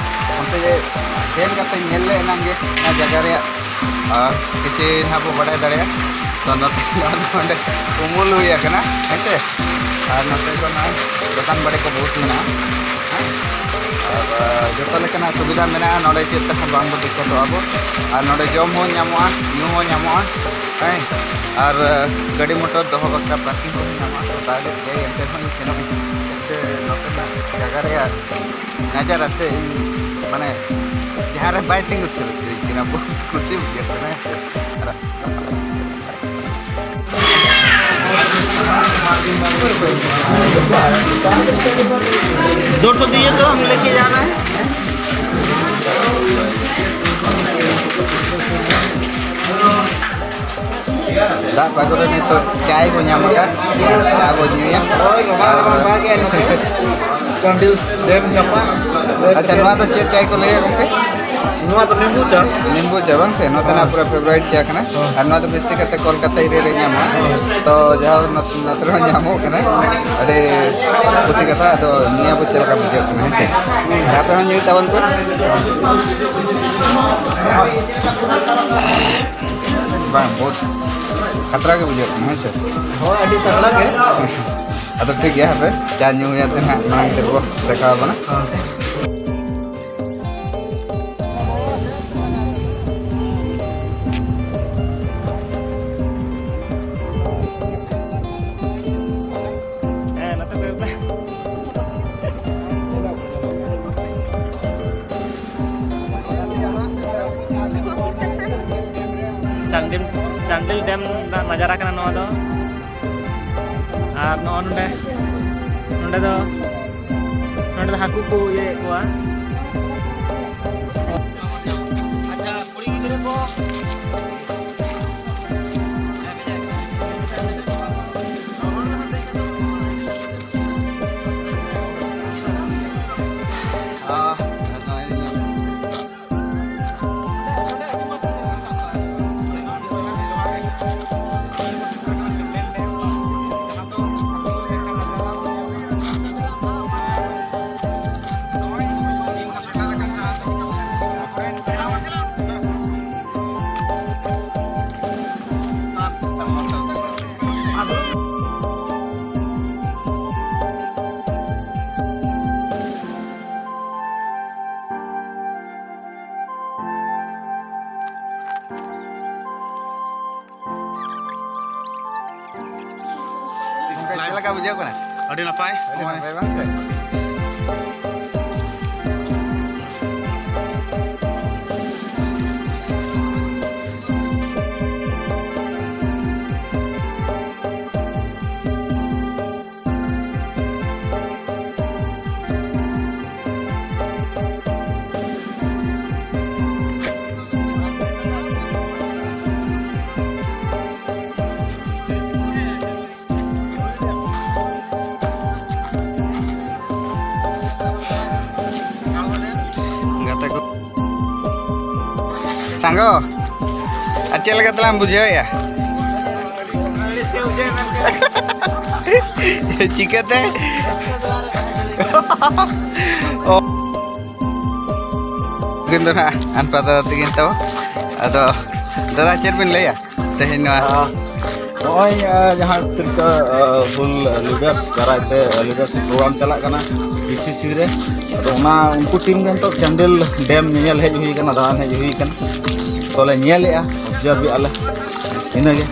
ᱚᱱᱛᱮ ᱥᱮᱱ ᱠᱟᱛᱮ ᱧᱮᱞ ᱞᱮ ᱮᱱᱟᱝ ᱜᱮ ᱚᱱᱟ ᱡᱟᱭᱜᱟ ᱨᱮᱭᱟᱜ ᱟᱨ ᱠᱤᱪᱷᱤ ᱱᱟᱦᱟᱜ ᱵᱚ ᱵᱟᱰᱟᱭ ᱫᱟᱲᱮᱭᱟᱜᱼᱟ᱾ ᱛᱚ ᱱᱚᱛᱮ ᱱᱚᱰᱮ ᱩᱢᱩᱞ ᱦᱩᱭ ᱟᱠᱟᱱᱟ, ᱦᱮᱸ ᱥᱮ᱾ ᱟᱨ ᱱᱚᱛᱮ ᱫᱚ ᱱᱚᱜᱼᱚᱭ ᱫᱚᱠᱟᱱ ᱵᱟᱲᱤ ᱠᱚ ᱵᱚᱦᱩᱛ ᱢᱮᱱᱟᱜᱼᱟ, ᱦᱮᱸ᱾ ᱟᱨ ᱟᱨ ᱡᱚᱛᱚ ᱞᱮᱠᱟᱱᱟᱜ ᱥᱩᱵᱤᱫᱷᱟ ᱢᱮᱱᱟᱜᱼᱟ ᱱᱚᱰᱮ, ᱪᱮᱫ ᱛᱮᱦᱚᱸ ᱵᱟᱝ ᱵᱚ ᱫᱤᱠᱠᱚᱛᱚᱜᱼᱟ ᱵᱚ᱾ ᱟᱨ ᱱᱚᱰᱮ ᱡᱚᱢ ᱦᱚᱸ ᱧᱟᱢᱚᱜᱼᱟ, ᱧᱩ ᱦᱚᱸ ᱧᱟᱢᱚᱜᱼᱟ, ᱦᱮᱸ᱾ ᱟᱨ ᱜᱟᱹᱰᱤ ᱢᱚᱴᱚᱨ ᱫᱚᱦᱚ ᱵᱟᱠᱷᱨᱟ ᱯᱟᱨᱠᱤᱝ ᱠᱚᱦᱚᱸ ᱧᱟᱢᱚᱜᱼᱟ᱾ ᱛᱚ ᱫᱟᱜᱮᱫ ᱜᱮᱭᱟᱭ, ᱮᱱᱛᱮ ᱨᱮᱦᱚᱸ ᱤᱧ ᱥᱮᱱᱚᱜ ᱟᱹᱧ ᱥᱮ ᱱᱚᱛᱮᱱᱟᱜ ᱡᱟᱭᱜᱟ ᱨᱮᱭᱟᱜ ᱱᱟᱡᱟᱨᱟ ᱥᱮ ᱤᱧ ᱢᱟᱱᱮ ᱡᱟᱦᱟᱸ ᱨᱮ ᱵᱟᱭ ᱛᱤᱸᱜᱩ ᱛᱷᱤᱨ ᱦᱚᱪᱚᱭ ᱠᱟᱱᱟ, ᱵᱚᱦᱩᱛ ᱠᱩᱥᱤ ᱵᱩᱡᱷᱟᱹᱜ ᱠᱟᱱᱟ᱾ दो ठो दिए तो हम लेके जा रहे हैं। ᱫᱟᱜ ᱯᱟᱹᱜᱩᱨ ᱨᱮ ᱱᱤᱛᱚᱜ ᱪᱟᱭ ᱵᱚ ᱧᱟᱢ ᱟᱠᱟᱫ, ᱪᱟ ᱵᱚ ᱧᱩᱭᱟ᱾ ᱦᱳᱭ, ᱜᱚᱜᱚ ᱟᱨ ᱵᱟᱵᱟ ᱜᱮ ᱱᱚᱛᱮ ᱪᱟᱱᱰᱤᱞ ᱰᱮᱢ ᱡᱟᱯᱟᱜ᱾ ᱟᱪᱪᱷᱟ, ᱱᱚᱣᱟ ᱫᱚ ᱪᱮᱫ ᱪᱟᱭ ᱠᱚ ᱞᱟᱹᱭᱟ ᱜᱚᱢᱠᱮ? ᱱᱚᱣᱟ ᱫᱚ ᱱᱤᱢᱵᱩ ᱪᱟ᱾ ᱱᱤᱢᱵᱩ ᱪᱟ ᱵᱟᱝ ᱥᱮ? ᱱᱚᱛᱮᱱᱟᱜ ᱦᱮᱸ᱾ ᱯᱩᱨᱟᱹ ᱯᱷᱮᱵᱟᱨᱤᱴ ᱪᱟ ᱠᱟᱱᱟ᱾ ᱦᱮᱸ᱾ ᱟᱨ ᱱᱚᱣᱟ ᱫᱚ ᱵᱮᱥᱤ ᱠᱟᱛᱮ ᱠᱳᱞᱠᱟᱛᱟ ᱮᱨᱤᱭᱟ ᱨᱮ ᱧᱟᱢᱚᱜᱼᱟ᱾ ᱦᱮᱸ᱾ ᱛᱚ ᱡᱟᱦᱟᱸ ᱱᱚᱛ-, ᱱᱚᱛᱮ ᱨᱮᱦᱚᱸ ᱧᱟᱢᱚᱜ ᱠᱟᱱᱟ᱾ ᱟᱹᱰᱤ ᱠᱩᱥᱤ ᱠᱟᱛᱷᱟ᱾ ᱟᱫᱚ ᱱᱤᱭᱟᱹ ᱵᱚ ᱪᱮᱫ ᱞᱮᱠᱟ ᱵᱩᱡᱷᱟᱹᱜ ᱠᱟᱱᱟ, ᱦᱮᱸ ᱥᱮ? ᱟᱯᱮ ᱦᱚᱸ ᱧᱩᱭ ᱛᱟᱵᱚᱱ ᱯᱮ᱾ ᱵᱟᱝ, ᱵᱚᱦᱩᱛ ᱠᱷᱟᱛᱨᱟ ᱜᱮ ᱵᱩᱡᱷᱟᱹᱜ ᱠᱟᱱᱟ, ᱦᱮᱸ ᱥᱮ? ᱦᱳᱭ, ᱟᱹᱰᱤ ᱛᱟᱜᱲᱟ ᱜᱮ᱾ ᱟᱫᱚ ᱴᱷᱤᱠ ᱜᱮᱭᱟ, ᱦᱟᱯᱮ ᱪᱟ ᱧᱩ ᱦᱩᱭ ᱟᱛᱮ ᱱᱟᱦᱟᱜ ᱢᱟᱲᱟᱝ ᱛᱮ ᱵᱚ ᱫᱮᱠᱷᱟᱣ ᱟᱵᱚᱱᱟ᱾ ᱦᱮᱸ᱾ ᱰᱮᱢ, ᱪᱟᱱᱰᱤᱞ ᱰᱮᱢ ᱨᱮᱱᱟᱜ ᱱᱟᱡᱟᱨᱟ ᱠᱟᱱᱟ ᱱᱚᱣᱟ ᱫᱚ᱾ ᱟᱨ ᱱᱚᱜᱼᱚ ᱱᱚᱰᱮ, ᱱᱚᱰᱮ ᱫᱚ, ᱱᱚᱰᱮ ᱫᱚ ᱦᱟᱹᱠᱩ ᱠᱚ ᱤᱭᱟᱹᱭᱮᱫ ᱠᱚᱣᱟ᱾ ᱟᱪᱪᱷᱟ, ᱠᱩᱲᱤ ᱜᱤᱫᱽᱨᱟᱹ ᱠᱚ᱾ ᱪᱮᱫ ᱞᱮᱠᱟ ᱵᱩᱡᱷᱟᱹᱣ ᱠᱟᱱᱟ? ᱟᱹᱰᱤ ᱱᱟᱯᱟᱭ᱾ ᱟᱹᱰᱤ ᱱᱟᱯᱟᱭ ᱵᱟᱝ ᱥᱮ? ᱜᱟᱛᱮ ᱠᱚ, ᱥᱟᱸᱜᱚ, ᱟᱨ ᱪᱮᱫ ᱞᱮᱠᱟ ᱛᱟᱞᱟᱝ ᱵᱩᱡᱷᱟᱹᱣᱮᱫᱼᱟ? ᱪᱤᱠᱟᱹᱛᱮ? ᱩᱱᱠᱤᱱ ᱫᱚ ᱱᱟᱦᱟᱜ ᱟᱱᱯᱟᱛᱟ ᱛᱮᱠᱤᱱ ᱛᱟᱵᱚ᱾ ᱟᱫᱚ ᱫᱟᱫᱟ, ᱪᱮᱫ ᱵᱤᱱ ᱞᱟᱹᱭᱟ ᱛᱮᱦᱮᱧ ᱱᱚᱣᱟ? ᱟᱨ ᱱᱚᱜᱼᱚᱭ, ᱟᱨ ᱡᱟᱦᱟᱸ ᱛᱤᱨᱤᱥᱟ, ᱟᱨ, ᱦᱩᱞ ᱞᱤᱰᱟᱨᱥ ᱫᱟᱨᱟᱭ ᱛᱮ ᱞᱤᱰᱟᱨᱥᱤᱯ ᱯᱨᱳᱜᱨᱟᱢ ᱪᱟᱞᱟᱜ ᱠᱟᱱᱟ ᱯᱤ ᱥᱤ ᱥᱤ ᱨᱮ, ᱟᱫᱚ ᱚᱱᱟ ᱩᱱᱠᱩ ᱴᱤᱢ ᱜᱮ ᱱᱤᱛᱚᱜ ᱪᱟᱱᱰᱤᱞ ᱰᱮᱢ ᱧᱮᱧᱮᱞ ᱦᱮᱡ ᱦᱩᱭ ᱠᱟᱱᱟ, ᱫᱟᱬᱟᱱ ᱦᱮᱡ ᱦᱩᱭ ᱠᱟᱱᱟ᱾ ᱛᱚᱞᱮ ᱧᱮᱞᱮᱜᱼᱟ, ᱚᱵᱡᱟᱨᱵᱷ ᱮᱜᱼᱟ ᱞᱮ, ᱤᱱᱟᱹᱜᱮ᱾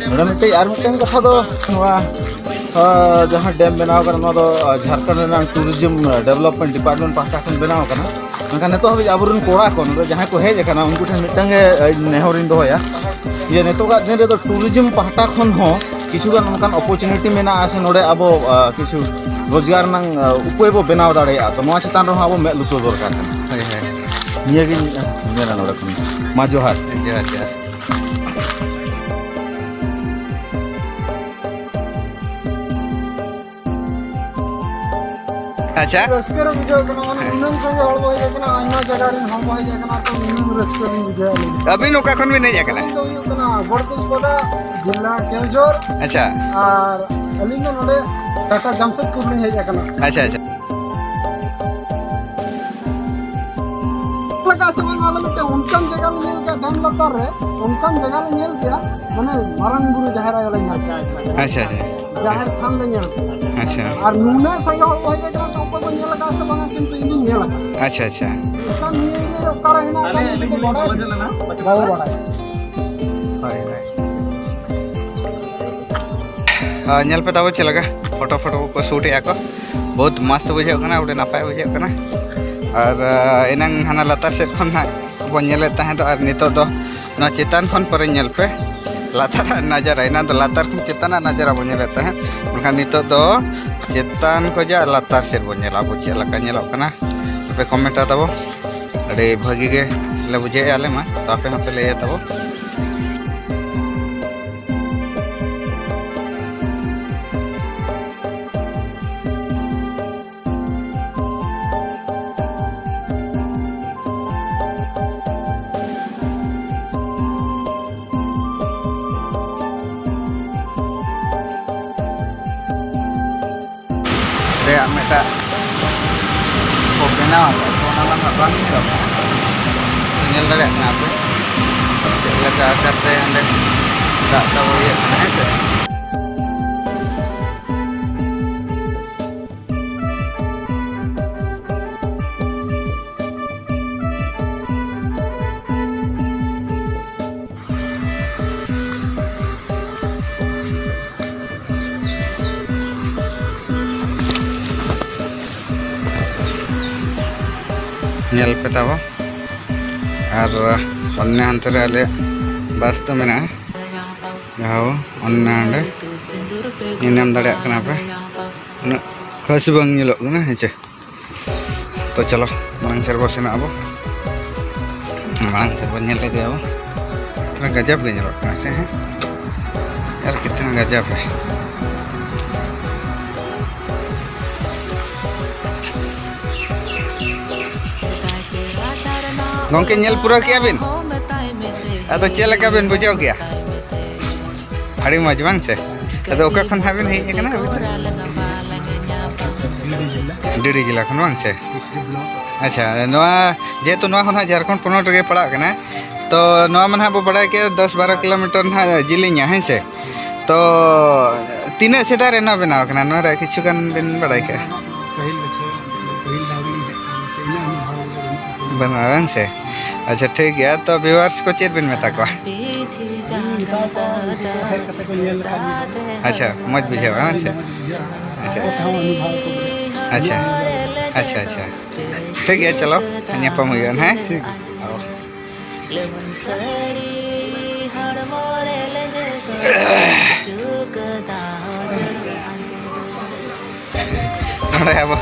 ᱱᱚᱰᱮ ᱢᱤᱫᱴᱮᱡ, ᱟᱨ ᱢᱤᱫᱴᱮᱱ ᱠᱟᱛᱷᱟ ᱫᱚ ᱱᱚᱣᱟ, ᱟᱨ, ᱡᱟᱦᱟᱸ ᱰᱮᱢ ᱵᱮᱱᱟᱣ ᱠᱟᱱᱟ, ᱱᱚᱣᱟ ᱫᱚ, ᱟᱨ, ᱡᱷᱟᱲᱠᱷᱚᱸᱰ ᱨᱮᱱᱟᱜ ᱴᱩᱨᱤᱡᱚᱢ ᱰᱮᱵᱷᱞᱚᱯᱢᱮᱱᱴ ᱰᱤᱯᱟᱨᱴᱢᱮᱱᱴ ᱯᱟᱦᱴᱟ ᱠᱷᱚᱱ ᱵᱮᱱᱟᱣ ᱠᱟᱱᱟ᱾ ᱢᱮᱱᱠᱷᱟᱱ ᱱᱤᱛᱚᱜ ᱦᱟᱹᱵᱤᱡ ᱟᱵᱚᱨᱮᱱ ᱠᱚᱲᱟ ᱠᱚ, ᱱᱚᱰᱮ ᱡᱟᱦᱟᱸᱭ ᱠᱚ ᱦᱮᱡ ᱟᱠᱟᱱᱟ, ᱩᱱᱠᱩ ᱴᱷᱮᱱ ᱢᱤᱫᱴᱟᱝ ᱜᱮ, ᱟᱨ, ᱱᱮᱦᱚᱨᱤᱧ ᱫᱚᱦᱚᱭᱟ, ᱡᱮ ᱱᱤᱛᱚᱜᱟᱜ ᱫᱤᱱ ᱨᱮᱫᱚ tourism ᱯᱟᱦᱴᱟ ᱠᱷᱚᱱ ᱦᱚᱸ ᱠᱤᱪᱷᱩᱜᱟᱱ ᱚᱱᱠᱟᱱ opportunity ᱢᱮᱱᱟᱜᱼᱟ, ᱥᱮ ᱱᱚᱰᱮ ᱟᱵᱚ, ᱟ, ᱠᱤᱪᱷᱩ ᱨᱳᱡᱽᱜᱟᱨ ᱨᱮᱱᱟᱜ, ᱟ, ᱩᱯᱟᱹᱭ ᱵᱚ ᱵᱮᱱᱟᱣ ᱫᱟᱲᱮᱭᱟᱜᱼᱟ᱾ ᱛᱚ ᱱᱚᱣᱟ ᱪᱮᱛᱟᱱ ᱨᱮᱦᱚᱸ ᱟᱵᱚ ᱢᱮᱫ ᱞᱩᱛᱩᱨ ᱫᱚᱨᱠᱟᱨ ᱠᱟᱱᱟ᱾ ᱦᱳᱭ, ᱦᱳᱭ᱾ ᱱᱤᱭᱟᱹᱜᱤᱧ ᱢᱮᱱᱟ ᱱᱚᱰᱮ ᱠᱷᱚᱱ᱾ ᱢᱟ ᱡᱚᱦᱟᱨ᱾ ᱡᱚᱦᱟᱨ, ᱡᱚᱦᱟᱨ᱾ ᱟᱪᱪᱷᱟ᱾ ᱨᱟᱹᱥᱠᱟᱹ ᱨᱮ ᱵᱩᱡᱷᱟᱹᱜ ᱠᱟᱱᱟ, ᱢᱟᱱᱮ ᱱᱩᱱᱟᱹᱝ ᱥᱟᱸᱜᱮ ᱦᱚᱲ ᱠᱚ ᱦᱮᱡ ᱟᱠᱟᱱᱟ, ᱟᱭᱢᱟ ᱡᱟᱭᱜᱟ ᱨᱮᱱ ᱦᱚᱲ ᱠᱚ ᱦᱮᱡ ᱟᱠᱟᱱᱟ, ᱛᱚ ᱱᱩᱱᱟᱹᱝ ᱨᱟᱹᱥᱠᱟᱹ ᱞᱤᱧ ᱵᱩᱡᱷᱟᱹᱣᱟ ᱟᱹᱞᱤᱧ᱾ ᱟᱹᱵᱤᱱ ᱚᱠᱟ ᱠᱷᱚᱱ ᱵᱤᱱ ᱦᱮᱡ ᱟᱠᱟᱱᱟ? ᱟᱹᱞᱤᱧ ᱫᱚ ᱦᱩᱭᱩᱜ ᱠᱟᱱᱟ ᱜᱚᱲᱫᱩᱢᱯᱚᱫᱟ, ᱡᱮᱞᱟ ᱠᱮᱣᱡᱷᱚᱨ᱾ ᱟᱪᱪᱷᱟ᱾ ᱟᱨ ᱟᱹᱞᱤᱧ ᱫᱚ ᱱᱚᱰᱮ ᱴᱟᱴᱟ ᱡᱟᱢᱥᱮᱫᱽᱯᱩᱨ ᱞᱤᱧ ᱦᱮᱡ ᱟᱠᱟᱱᱟ᱾ ᱟᱪᱪᱷᱟ, ᱟᱪᱪᱷᱟ᱾ ᱞᱮᱠᱟ ᱥᱮ ᱵᱟᱝ, ᱟᱞᱮ ᱢᱤᱫᱴᱮᱱ ᱚᱱᱠᱟᱱ ᱡᱟᱭᱜᱟ ᱞᱮ ᱧᱮᱞ ᱠᱮᱫᱟ, ᱰᱮᱢ ᱞᱟᱛᱟᱨ ᱨᱮ ᱚᱱᱠᱟᱱ ᱡᱟᱭᱜᱟ ᱞᱮ ᱧᱮᱞ ᱠᱮᱫᱟ, ᱢᱟᱱᱮ ᱢᱟᱨᱟᱝ ᱵᱩᱨᱩ ᱡᱟᱦᱮᱨ ᱟᱭᱳ ᱞᱮ ᱧᱮᱞ ᱠᱮᱫᱟ᱾ ᱟᱪᱪᱷᱟ, ᱟᱪᱪᱷᱟ᱾ ᱡᱟᱦᱮᱨ ᱛᱷᱟᱱ ᱞᱮ ᱧᱮᱞ ᱠᱮᱫᱟ᱾ ᱟᱪᱪᱷᱟ᱾ ᱟᱨ ᱱᱩᱱᱟᱹᱜ ᱥᱟᱸᱜᱮ ᱦᱚᱲ ᱠᱚ ᱦᱮᱡ ᱟᱠᱟᱱᱟ, ᱛᱚ ᱚᱠᱚᱭ ᱠᱚ ᱧᱮᱞ ᱟᱠᱟᱫᱟ ᱥᱮ ᱵᱟᱝᱟ, ᱠᱤᱱᱛᱩ ᱤᱧ ᱫᱩᱧ ᱧᱮᱞ ᱟᱠᱟᱫᱟ᱾ ᱟᱪᱪᱷᱟ, ᱟᱪᱪᱷᱟ᱾ ᱢᱮᱱᱠᱷᱟᱱ ᱱᱤᱭᱟᱹ ᱮᱨᱤᱭᱟ ᱨᱮ ᱚᱠᱟᱨᱮ ᱦᱮᱱᱟᱜ ᱟᱠᱟᱫᱟ, ᱤᱧ ᱫᱚ ᱵᱟᱲᱟᱭ ᱵᱟᱹᱧ ᱵᱟᱲᱟᱭᱟ᱾ ᱦᱳᱭ, ᱦᱳᱭ᱾ ᱟᱨ ᱧᱮᱞ ᱯᱮ ᱛᱟᱵᱚ ᱪᱮᱫ ᱞᱮᱠᱟ ᱯᱷᱳᱴᱳ, ᱯᱷᱳᱴᱳ ᱠᱚ ᱥᱩᱴ ᱮᱫᱼᱟ ᱠᱚ, ᱵᱚᱦᱩᱛ ᱢᱚᱥᱛ ᱵᱩᱡᱷᱟᱹᱜ ᱠᱟᱱᱟ, ᱟᱹᱰᱤ ᱱᱟᱯᱟᱭ ᱵᱩᱡᱷᱟᱹᱜ ᱠᱟᱱᱟ᱾ ᱟᱨ, ᱟᱨ ᱮᱱᱟᱝ ᱦᱟᱱᱟ ᱞᱟᱛᱟᱨ ᱥᱮᱫ ᱠᱷᱚᱱ ᱦᱟᱸᱜ ᱵᱚᱱ ᱧᱮᱞᱮᱫ ᱛᱟᱦᱮᱸ ᱫᱚ, ᱟᱨ ᱱᱤᱛᱚᱜ ᱫᱚ ᱱᱚᱣᱟ ᱪᱮᱛᱟᱱ ᱠᱷᱚᱱ ᱯᱚᱨᱮ ᱧᱮᱞ ᱯᱮ ᱞᱟᱛᱟᱨᱟᱜ ᱱᱟᱡᱟᱨᱟ᱾ ᱮᱱᱟᱝ ᱫᱚ ᱞᱟᱛᱟᱨ ᱠᱷᱚᱱ ᱪᱮᱛᱟᱱᱟᱜ ᱱᱟᱡᱟᱨᱟ ᱵᱚᱱ ᱧᱮᱞᱮᱫ ᱛᱟᱦᱮᱸᱫ, ᱢᱮᱱᱠᱷᱟᱱ ᱱᱤᱛᱚᱜ ᱫᱚ ᱪᱮᱛᱟᱱ ᱠᱷᱚᱱᱟᱜ ᱞᱟᱛᱟᱨ ᱥᱮᱫ ᱵᱚᱱ ᱧᱮᱞᱟ, ᱟᱵᱚ ᱪᱮᱫ ᱞᱮᱠᱟ ᱧᱮᱞᱚᱜ ᱠᱟᱱᱟ᱾ ᱟᱯᱮ ᱠᱚᱢᱮᱱᱴᱟ ᱛᱟᱵᱚ, ᱟᱹᱰᱤ ᱵᱷᱟᱹᱜᱤ ᱜᱮ ᱞᱮ ᱵᱩᱡᱷᱟᱹᱣᱮᱫᱼᱟ ᱟᱞᱮ ᱢᱟ, ᱛᱚ ᱟᱯᱮ ᱦᱚᱸᱯᱮ ᱞᱟᱹᱭᱟ ᱛᱟᱵᱚ᱾ ᱨᱮᱭᱟᱜ ᱢᱤᱫᱴᱟᱜ ᱠᱚ ᱵᱮᱱᱟᱣ ᱟᱠᱟᱫ ᱠᱚ, ᱚᱱᱟ ᱢᱟ ᱱᱟᱜ ᱵᱟᱝ ᱧᱮᱞᱚᱜ ᱠᱟᱱᱟ᱾ ᱧᱮᱞ ᱫᱟᱲᱮᱭᱟᱜ ᱠᱟᱱᱟ ᱯᱮ ᱪᱮᱫ ᱞᱮᱠᱟ ᱟᱠᱟᱨᱛᱮ ᱚᱸᱰᱮ ᱫᱟᱜ ᱛᱟᱵᱚ ᱤᱭᱟᱹᱜ ᱠᱟᱱᱟ, ᱦᱮᱸ ᱥᱮ? ᱧᱮᱞ ᱯᱮ ᱛᱟᱵᱚ᱾ ᱟᱨ ᱚᱱᱮ ᱦᱟᱱᱛᱮ ᱨᱮ ᱟᱞᱮ ᱨᱟᱥᱛᱟ ᱢᱮᱱᱟᱜᱼᱟ, ᱡᱟᱦᱟᱸ ᱚᱱᱟ ᱚᱸᱰᱮ ᱧᱮᱞ ᱧᱟᱢ ᱫᱟᱲᱮᱭᱟᱜ ᱠᱟᱱᱟ ᱯᱮ᱾ ᱩᱱᱟᱹᱜ ᱠᱷᱟᱥ ᱵᱟᱝ ᱧᱮᱞᱚᱜ ᱠᱟᱱᱟ, ᱦᱮᱸ ᱪᱮ? ᱛᱚ ᱪᱚᱞᱚ, ᱢᱟᱲᱟᱝ ᱥᱮᱫ ᱵᱚ ᱥᱮᱱᱚᱜ ᱟᱵᱚ, ᱢᱟᱲᱟᱝ ᱥᱮᱫ ᱵᱚ ᱧᱮᱞ ᱤᱫᱤᱭᱟᱵᱚ᱾ ᱛᱷᱚᱲᱟ ᱜᱟᱡᱟᱵ ᱜᱮ ᱧᱮᱞᱚᱜ ᱠᱟᱱᱟ ᱥᱮ, ᱦᱮᱸ? ᱟᱨ ᱠᱤᱛᱱᱟ ᱜᱟᱡᱟᱵ ᱦᱮ᱾ ᱜᱚᱝᱠᱮ, ᱧᱮᱞ ᱯᱩᱨᱟᱹᱣ ᱠᱮᱜᱼᱟ ᱵᱤᱱ? ᱟᱫᱚ ᱪᱮᱫ ᱞᱮᱠᱟ ᱵᱤᱱ ᱵᱩᱡᱷᱟᱹᱣ ᱠᱮᱜᱼᱟ? ᱟᱹᱰᱤ ᱢᱚᱡᱽ, ᱵᱟᱝ ᱥᱮ? ᱟᱫᱚ ᱚᱠᱟ ᱠᱷᱚᱱ ᱦᱟᱸᱜ ᱵᱤᱱ ᱦᱮᱡ ᱟᱠᱟᱱᱟ ᱟᱹᱵᱤᱱ ᱫᱚ? ᱰᱤᱰᱤ ᱡᱮᱞᱟ ᱠᱷᱚᱱ, ᱵᱟᱝ ᱥᱮ? ᱟᱪᱪᱷᱟ, ᱱᱚᱣᱟ, ᱡᱮᱦᱮᱛᱩ ᱱᱚᱣᱟ ᱦᱚᱸ ᱱᱟᱦᱟᱜ ᱡᱷᱟᱲᱠᱷᱚᱸᱰ ᱯᱚᱱᱚᱛ ᱨᱮᱜᱮ ᱯᱟᱲᱟᱜ ᱠᱟᱱᱟ, ᱛᱚ ᱱᱚᱣᱟ ᱢᱟ ᱱᱟᱦᱟᱜ ᱵᱚ ᱵᱟᱲᱟᱭ ᱠᱮᱫ ᱫᱚᱥ ᱵᱟᱨᱚ ᱠᱤᱞᱳᱢᱤᱴᱟᱨ ᱱᱟᱦᱟᱜ ᱡᱤᱞᱤᱧᱟ, ᱦᱮᱸ ᱥᱮ? ᱛᱚ ᱛᱤᱱᱟᱹᱜ ᱥᱮᱫᱟᱭ ᱨᱮ ᱱᱚᱣᱟ ᱵᱮᱱᱟᱣ ᱠᱟᱱᱟ? ᱱᱚᱣᱟ ᱨᱮᱭᱟᱜ ᱠᱤᱪᱷᱩ ᱜᱟᱱ ᱵᱮᱱ ᱵᱟᱲᱟᱭ ᱠᱟᱜᱼᱟ? ᱯᱟᱹᱦᱤᱞ ᱵᱚᱪᱷᱚᱨ, ᱯᱟᱹᱦᱤᱞ ᱫᱷᱟᱣ ᱜᱮᱞᱤᱧ ᱦᱮᱡ ᱠᱟᱱᱟ, ᱥᱮ ᱤᱧᱟᱹᱜ ᱚᱱᱩᱵᱷᱚᱵ ᱫᱚ ᱵᱟᱹᱱᱩᱜᱼᱟ᱾ ᱵᱟᱹᱱᱩᱜᱼᱟ, ᱵᱟᱝ ᱥᱮ? ᱟᱪᱪᱷᱟ, ᱴᱷᱤᱠ ᱜᱮᱭᱟ᱾ ᱛᱚ viewers ᱠᱚ ᱪᱮᱫ ᱵᱮᱱ ᱢᱮᱛᱟ ᱠᱚᱣᱟ? ᱦᱮᱡ ᱠᱟᱛᱮ ᱠᱚ ᱧᱮᱞ ᱞᱮᱠᱷᱟᱱ ᱜᱮ ᱟᱪᱪᱷᱟ, ᱢᱚᱡᱽ ᱵᱩᱡᱷᱟᱹᱜᱼᱟ, ᱵᱟᱝ ᱥᱮ? ᱢᱚᱡᱽ ᱵᱩᱡᱷᱟᱹᱜᱼᱟ᱾ ᱟᱪᱪᱷᱟ᱾ ᱟᱠᱚ ᱛᱮᱦᱚᱸ ᱚᱱᱩᱵᱷᱚᱵ ᱠᱚ ᱵᱩᱡᱷᱟᱹᱣᱟ᱾ ᱟᱪᱪᱷᱟ, ᱟᱪᱪᱷᱟ, ᱟᱪᱪᱷᱟ᱾ ᱴᱷᱤᱠ ᱜᱮᱭᱟ, ᱪᱚᱞᱚ, ᱧᱟᱯᱟᱢ ᱦᱩᱭᱩᱜᱼᱟ, ᱦᱮᱸ? ᱴᱷᱤᱠ᱾ ᱦᱳᱭ᱾ ᱱᱚᱰᱮ ᱟᱵᱚ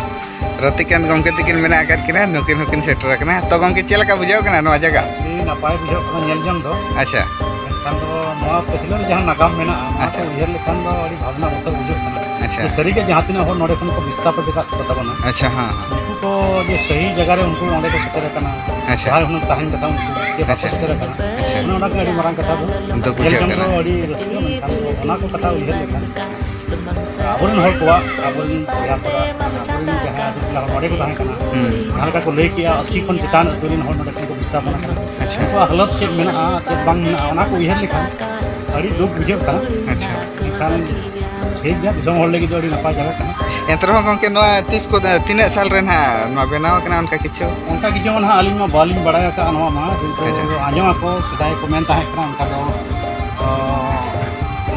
ᱨᱚᱛᱤᱠᱟᱱᱛ ᱜᱚᱢᱠᱮ ᱛᱟᱹᱠᱤᱱ ᱢᱮᱱᱟᱜ ᱟᱠᱟᱫ ᱠᱤᱱᱟ, ᱱᱩᱠᱤᱱ ᱦᱚᱸᱠᱤᱱ ᱥᱮᱴᱮᱨ ᱟᱠᱟᱱᱟ᱾ ᱛᱚ ᱜᱚᱢᱠᱮ, ᱪᱮᱫ ᱞᱮᱠᱟ ᱵᱩᱡᱷᱟᱹᱣ ᱠᱟᱱᱟ ᱱᱚᱣᱟ ᱡᱟᱭᱜᱟ? ᱟᱹᱰᱤ ᱱᱟᱯᱟᱭ ᱵᱩᱡᱷᱟᱹᱜ ᱠᱟᱱᱟ ᱧᱮᱞ ᱡᱚᱝ ᱫᱚ᱾ ᱟᱪᱪᱷᱟ᱾ ᱢᱮᱱᱠᱷᱟᱱ ᱫᱚ ᱱᱚᱣᱟ ᱯᱟᱹᱪᱷᱞᱟᱹ ᱨᱮ ᱡᱟᱦᱟᱸ ᱱᱟᱜᱟᱢ ᱢᱮᱱᱟᱜᱼᱟ, ᱱᱚᱣᱟ ᱠᱚ ᱟᱪᱪᱷᱟ᱾ ᱩᱭᱦᱟᱹᱨ ᱞᱮᱠᱷᱟᱱ ᱫᱚ ᱟᱹᱰᱤ ᱵᱷᱟᱵᱽᱱᱟ ᱵᱚᱛᱚᱨ ᱵᱩᱡᱷᱟᱹᱜ ᱠᱟᱱᱟ᱾ ᱟᱪᱪᱷᱟ᱾ ᱡᱮ ᱥᱟᱹᱨᱤᱜᱮ ᱡᱟᱦᱟᱸ ᱛᱤᱱᱟᱹᱜ ᱦᱚᱲ ᱱᱚᱰᱮ ᱠᱷᱚᱱ ᱠᱚ ᱵᱤᱥᱛᱟᱯᱤᱛ ᱟᱠᱟᱫ ᱠᱚ ᱛᱟᱵᱚᱱᱟ, ᱟᱪᱪᱷᱟ, ᱦᱮᱸ, ᱦᱮᱸ᱾ ᱩᱱᱠᱩ ᱠᱚ ᱡᱮ ᱥᱟᱹᱦᱤ ᱡᱟᱭᱜᱟ ᱨᱮ ᱩᱱᱠᱩ ᱚᱸᱰᱮ ᱠᱚ ᱥᱮᱴᱮᱨ ᱟᱠᱟᱱᱟ, ᱟᱪᱪᱷᱟ᱾ ᱡᱟᱦᱟᱸᱭ ᱦᱩᱱᱟᱹᱝ ᱛᱟᱦᱮᱱ ᱠᱟᱛᱷᱟ ᱩᱱᱠᱩ ᱡᱮ ᱵᱟᱠᱚ ᱟᱪᱪᱷᱟ᱾ ᱥᱮᱴᱮᱨ ᱟᱠᱟᱱᱟ, ᱟᱪᱪᱷᱟ᱾ ᱚᱱᱮ ᱚᱱᱟ ᱜᱮ ᱟᱹᱰᱤ ᱢᱟᱨᱟᱝ ᱠᱟᱛᱷᱟ ᱫᱚ᱾ ᱫᱩᱠ ᱧᱮᱞ ᱵᱩᱡᱷᱟᱹᱜ ᱡᱚᱝ ᱠᱟᱱᱟ᱾ ᱫᱚ ᱟᱹᱰᱤ ᱨᱟᱹᱥᱠᱟᱹ, ᱢᱮᱱᱠᱷᱟᱱ ᱫᱚ ᱚᱱᱟ ᱠᱚ ᱠᱟᱛᱷᱟ ᱩᱭᱦᱟᱹᱨ ᱞᱮᱠᱷᱟᱱ ᱟᱵᱚᱨᱮᱱ ᱦᱚᱲ ᱠᱚᱣᱟᱜ, ᱟᱵᱚᱨᱮᱱ ᱵᱚᱭᱦᱟ ᱠᱚᱣᱟᱜ, ᱟᱵᱚᱨᱮᱱ ᱡᱟᱦᱟᱸ ᱟᱹᱛᱩ ᱴᱚᱞᱟ ᱦᱚᱲ ᱱᱚᱰᱮ ᱠᱚ ᱛᱟᱦᱮᱸ ᱠᱟᱱᱟ, ᱦᱩᱸ᱾ ᱡᱟᱦᱟᱸ ᱞᱮᱠᱟ ᱠᱚ ᱞᱟᱹᱭ ᱠᱮᱜᱼᱟ, ᱟᱹᱥᱤ ᱠᱷᱚᱱ ᱪᱮᱛᱟᱱ ᱟᱹᱛᱩ ᱨᱮᱱ ᱦᱚᱲ ᱱᱚᱰᱮ ᱠᱷᱚᱱ ᱠᱚ ᱵᱤᱥᱛᱟᱯᱚᱱ ᱟᱠᱟᱱᱟ᱾ ᱟᱪᱪᱷᱟ᱾ ᱩᱱᱠᱩᱣᱟᱜ ᱦᱟᱞᱚᱛ ᱪᱮᱫ ᱢᱮᱱᱟᱜᱼᱟ, ᱪᱮᱫ ᱵᱟᱝ ᱢᱮᱱᱟᱜᱼᱟ, ᱚᱱᱟ ᱠᱚ ᱩᱭᱦᱟᱹᱨ ᱞᱮᱠᱷᱟᱱ ᱟᱹᱰᱤ ᱫᱩᱠ ᱵᱩᱡᱷᱟᱹᱜ ᱠᱟᱱᱟ᱾ ᱟᱪᱪᱷᱟ᱾ ᱢᱮᱱᱠᱷᱟᱱ ᱴᱷᱤᱠ ᱜᱮᱭᱟ, ᱫᱤᱥᱚᱢ ᱦᱚᱲ ᱞᱟᱹᱜᱤᱫ ᱫᱚ ᱟᱹᱰᱤ ᱱᱟᱯᱟᱭ ᱡᱟᱭᱜᱟ ᱠᱟᱱᱟ᱾ ᱮᱱᱛᱮ ᱨᱮᱦᱚᱸ ᱜᱚᱢᱠᱮ, ᱱᱚᱣᱟ ᱛᱤᱥ ᱠᱚ, ᱛᱤᱱᱟᱹᱜ ᱥᱟᱞ ᱨᱮ ᱱᱟᱦᱟᱜ ᱱᱚᱣᱟ ᱵᱮᱱᱟᱣ ᱟᱠᱟᱱᱟ, ᱚᱱᱠᱟ ᱠᱤᱪᱷᱩ? ᱚᱱᱠᱟ ᱠᱤᱪᱷᱩ ᱢᱟ ᱱᱟᱦᱟᱜ ᱟᱹᱞᱤᱧ ᱢᱟ ᱵᱟᱹᱞᱤᱧ ᱵᱟᱲᱟᱭ ᱟᱠᱟᱫᱼᱟ, ᱱᱚᱣᱟ ᱢᱟ ᱠᱤᱱᱛᱩ ᱟᱪᱪᱷᱟ᱾ ᱟᱸᱡᱚᱢ ᱟᱠᱚ, ᱥᱮᱫᱟᱭ ᱠᱚ ᱢᱮᱱ ᱛᱟᱦᱮᱸ ᱠᱟᱱᱟ, ᱚᱱᱠᱟ ᱫᱚ, ᱚ,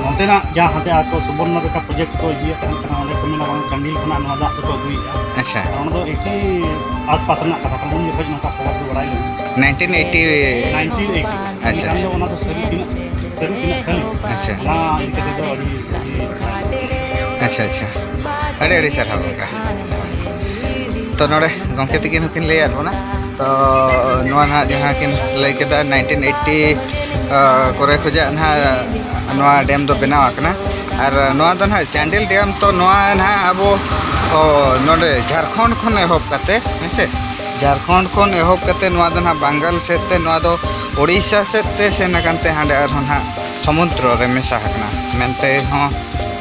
ᱱᱚᱛᱮᱱᱟᱜ ᱡᱟᱦᱟᱸ ᱦᱟᱱᱛᱮ ᱟᱠᱚ ᱥᱩᱵᱚᱨᱱᱚ ᱨᱮᱠᱷᱟ ᱯᱨᱚᱡᱮᱠᱴ ᱠᱚ ᱤᱫᱤᱭᱮᱫ ᱛᱟᱦᱮᱸ ᱠᱟᱱᱟ, ᱚᱸᱰᱮ ᱠᱚ ᱢᱮᱱᱟ ᱵᱟᱝ ᱪᱟᱱᱰᱤᱞ ᱠᱷᱚᱱᱟᱜ ᱱᱚᱣᱟ ᱫᱟᱜ ᱫᱚᱠᱚ ᱟᱹᱜᱩᱭᱮᱫᱼᱟ᱾ ᱟᱪᱪᱷᱟ᱾ ᱟᱨ ᱚᱱᱟ ᱫᱚ ᱮᱠᱤ ᱟᱥᱯᱟᱥ ᱨᱮᱱᱟᱜ ᱠᱟᱛᱷᱟ ᱠᱟᱱᱟ, ᱩᱱ ᱡᱚᱠᱷᱚᱱ ᱱᱚᱝᱠᱟ ᱠᱷᱚᱵᱚᱨ ᱫᱚ ᱵᱟᱲᱟᱭ ᱞᱮᱱᱟ᱾ Nineteen eighty. Nineteen eighty. ᱟᱪᱪᱷᱟ, ᱟᱪᱪᱷᱟ᱾ ᱚᱱᱟ ᱫᱚ ᱥᱟᱹᱨᱤ ᱛᱤᱱᱟᱹᱜ, ᱥᱟᱹᱨᱤ ᱛᱤᱱᱟᱹᱜ ᱠᱷᱟᱹᱞᱤ? ᱟᱪᱪᱷᱟ᱾ ᱚᱱᱟ ᱤᱫᱤ ᱠᱟᱛᱮ ᱫᱚ ᱟᱹᱰᱤ, ᱟᱹᱰᱤ ᱟᱪᱪᱷᱟ, ᱟᱪᱪᱷᱟ᱾ ᱟᱹᱰᱤ, ᱟᱹᱰᱤ ᱥᱟᱨᱦᱟᱣ ᱜᱚᱢᱠᱮ᱾ ᱛᱚ, ᱱᱚᱰᱮ ᱜᱚᱢᱠᱮ ᱛᱟᱹᱠᱤᱱ ᱦᱚᱸᱠᱤᱱ ᱞᱟᱹᱭᱟᱫ ᱵᱚᱱᱟ᱾ ᱛᱚ, ᱱᱚᱣᱟ ᱱᱟᱦᱟᱜ ᱡᱟᱦᱟᱸ ᱠᱤᱱ ᱞᱟᱹᱭ ᱠᱮᱫᱟ, ᱱᱟᱭᱤᱱᱴᱤᱱ ᱮᱭᱤᱴᱤ, ᱟ, ᱠᱚᱨᱮ ᱠᱷᱚᱱᱟᱜ ᱱᱟᱦᱟᱜ ᱱᱚᱣᱟ ᱰᱮᱢ ᱫᱚ ᱵᱮᱱᱟᱣ ᱟᱠᱟᱱᱟ᱾ ᱟᱨ ᱱᱚᱣᱟ ᱫᱚ ᱱᱟᱦᱟᱜ ᱪᱟᱱᱰᱤᱞ ᱰᱮᱢ, ᱛᱚ, ᱱᱚᱣᱟ ᱱᱟᱦᱟᱜ ᱟᱵᱚ, ᱚ, ᱱᱚᱰᱮ ᱡᱷᱟᱲᱠᱷᱚᱸᱰ ᱠᱷᱚᱱ ᱮᱦᱚᱵ ᱠᱟᱛᱮ, ᱦᱮᱸ ᱥᱮ, ᱡᱷᱟᱲᱠᱷᱚᱸᱰ ᱠᱷᱚᱱ ᱮᱦᱚᱵ ᱠᱟᱛᱮ ᱱᱚᱣᱟ ᱫᱚ ᱱᱟᱦᱟᱜ ᱵᱟᱝᱜᱟᱞ ᱥᱮᱫ ᱛᱮ, ᱱᱚᱣᱟ ᱫᱚ ᱳᱰᱤᱥᱟ ᱥᱮᱫ ᱛᱮ ᱥᱮᱱ ᱟᱠᱟᱱ ᱛᱮ ᱦᱟᱸᱰᱮ ᱟᱨᱦᱚᱸ ᱱᱟᱦᱟᱜ ᱥᱚᱢᱩᱫᱨᱚ ᱨᱮ ᱢᱮᱥᱟ ᱟᱠᱟᱱᱟ ᱢᱮᱱᱛᱮ ᱦᱚᱸ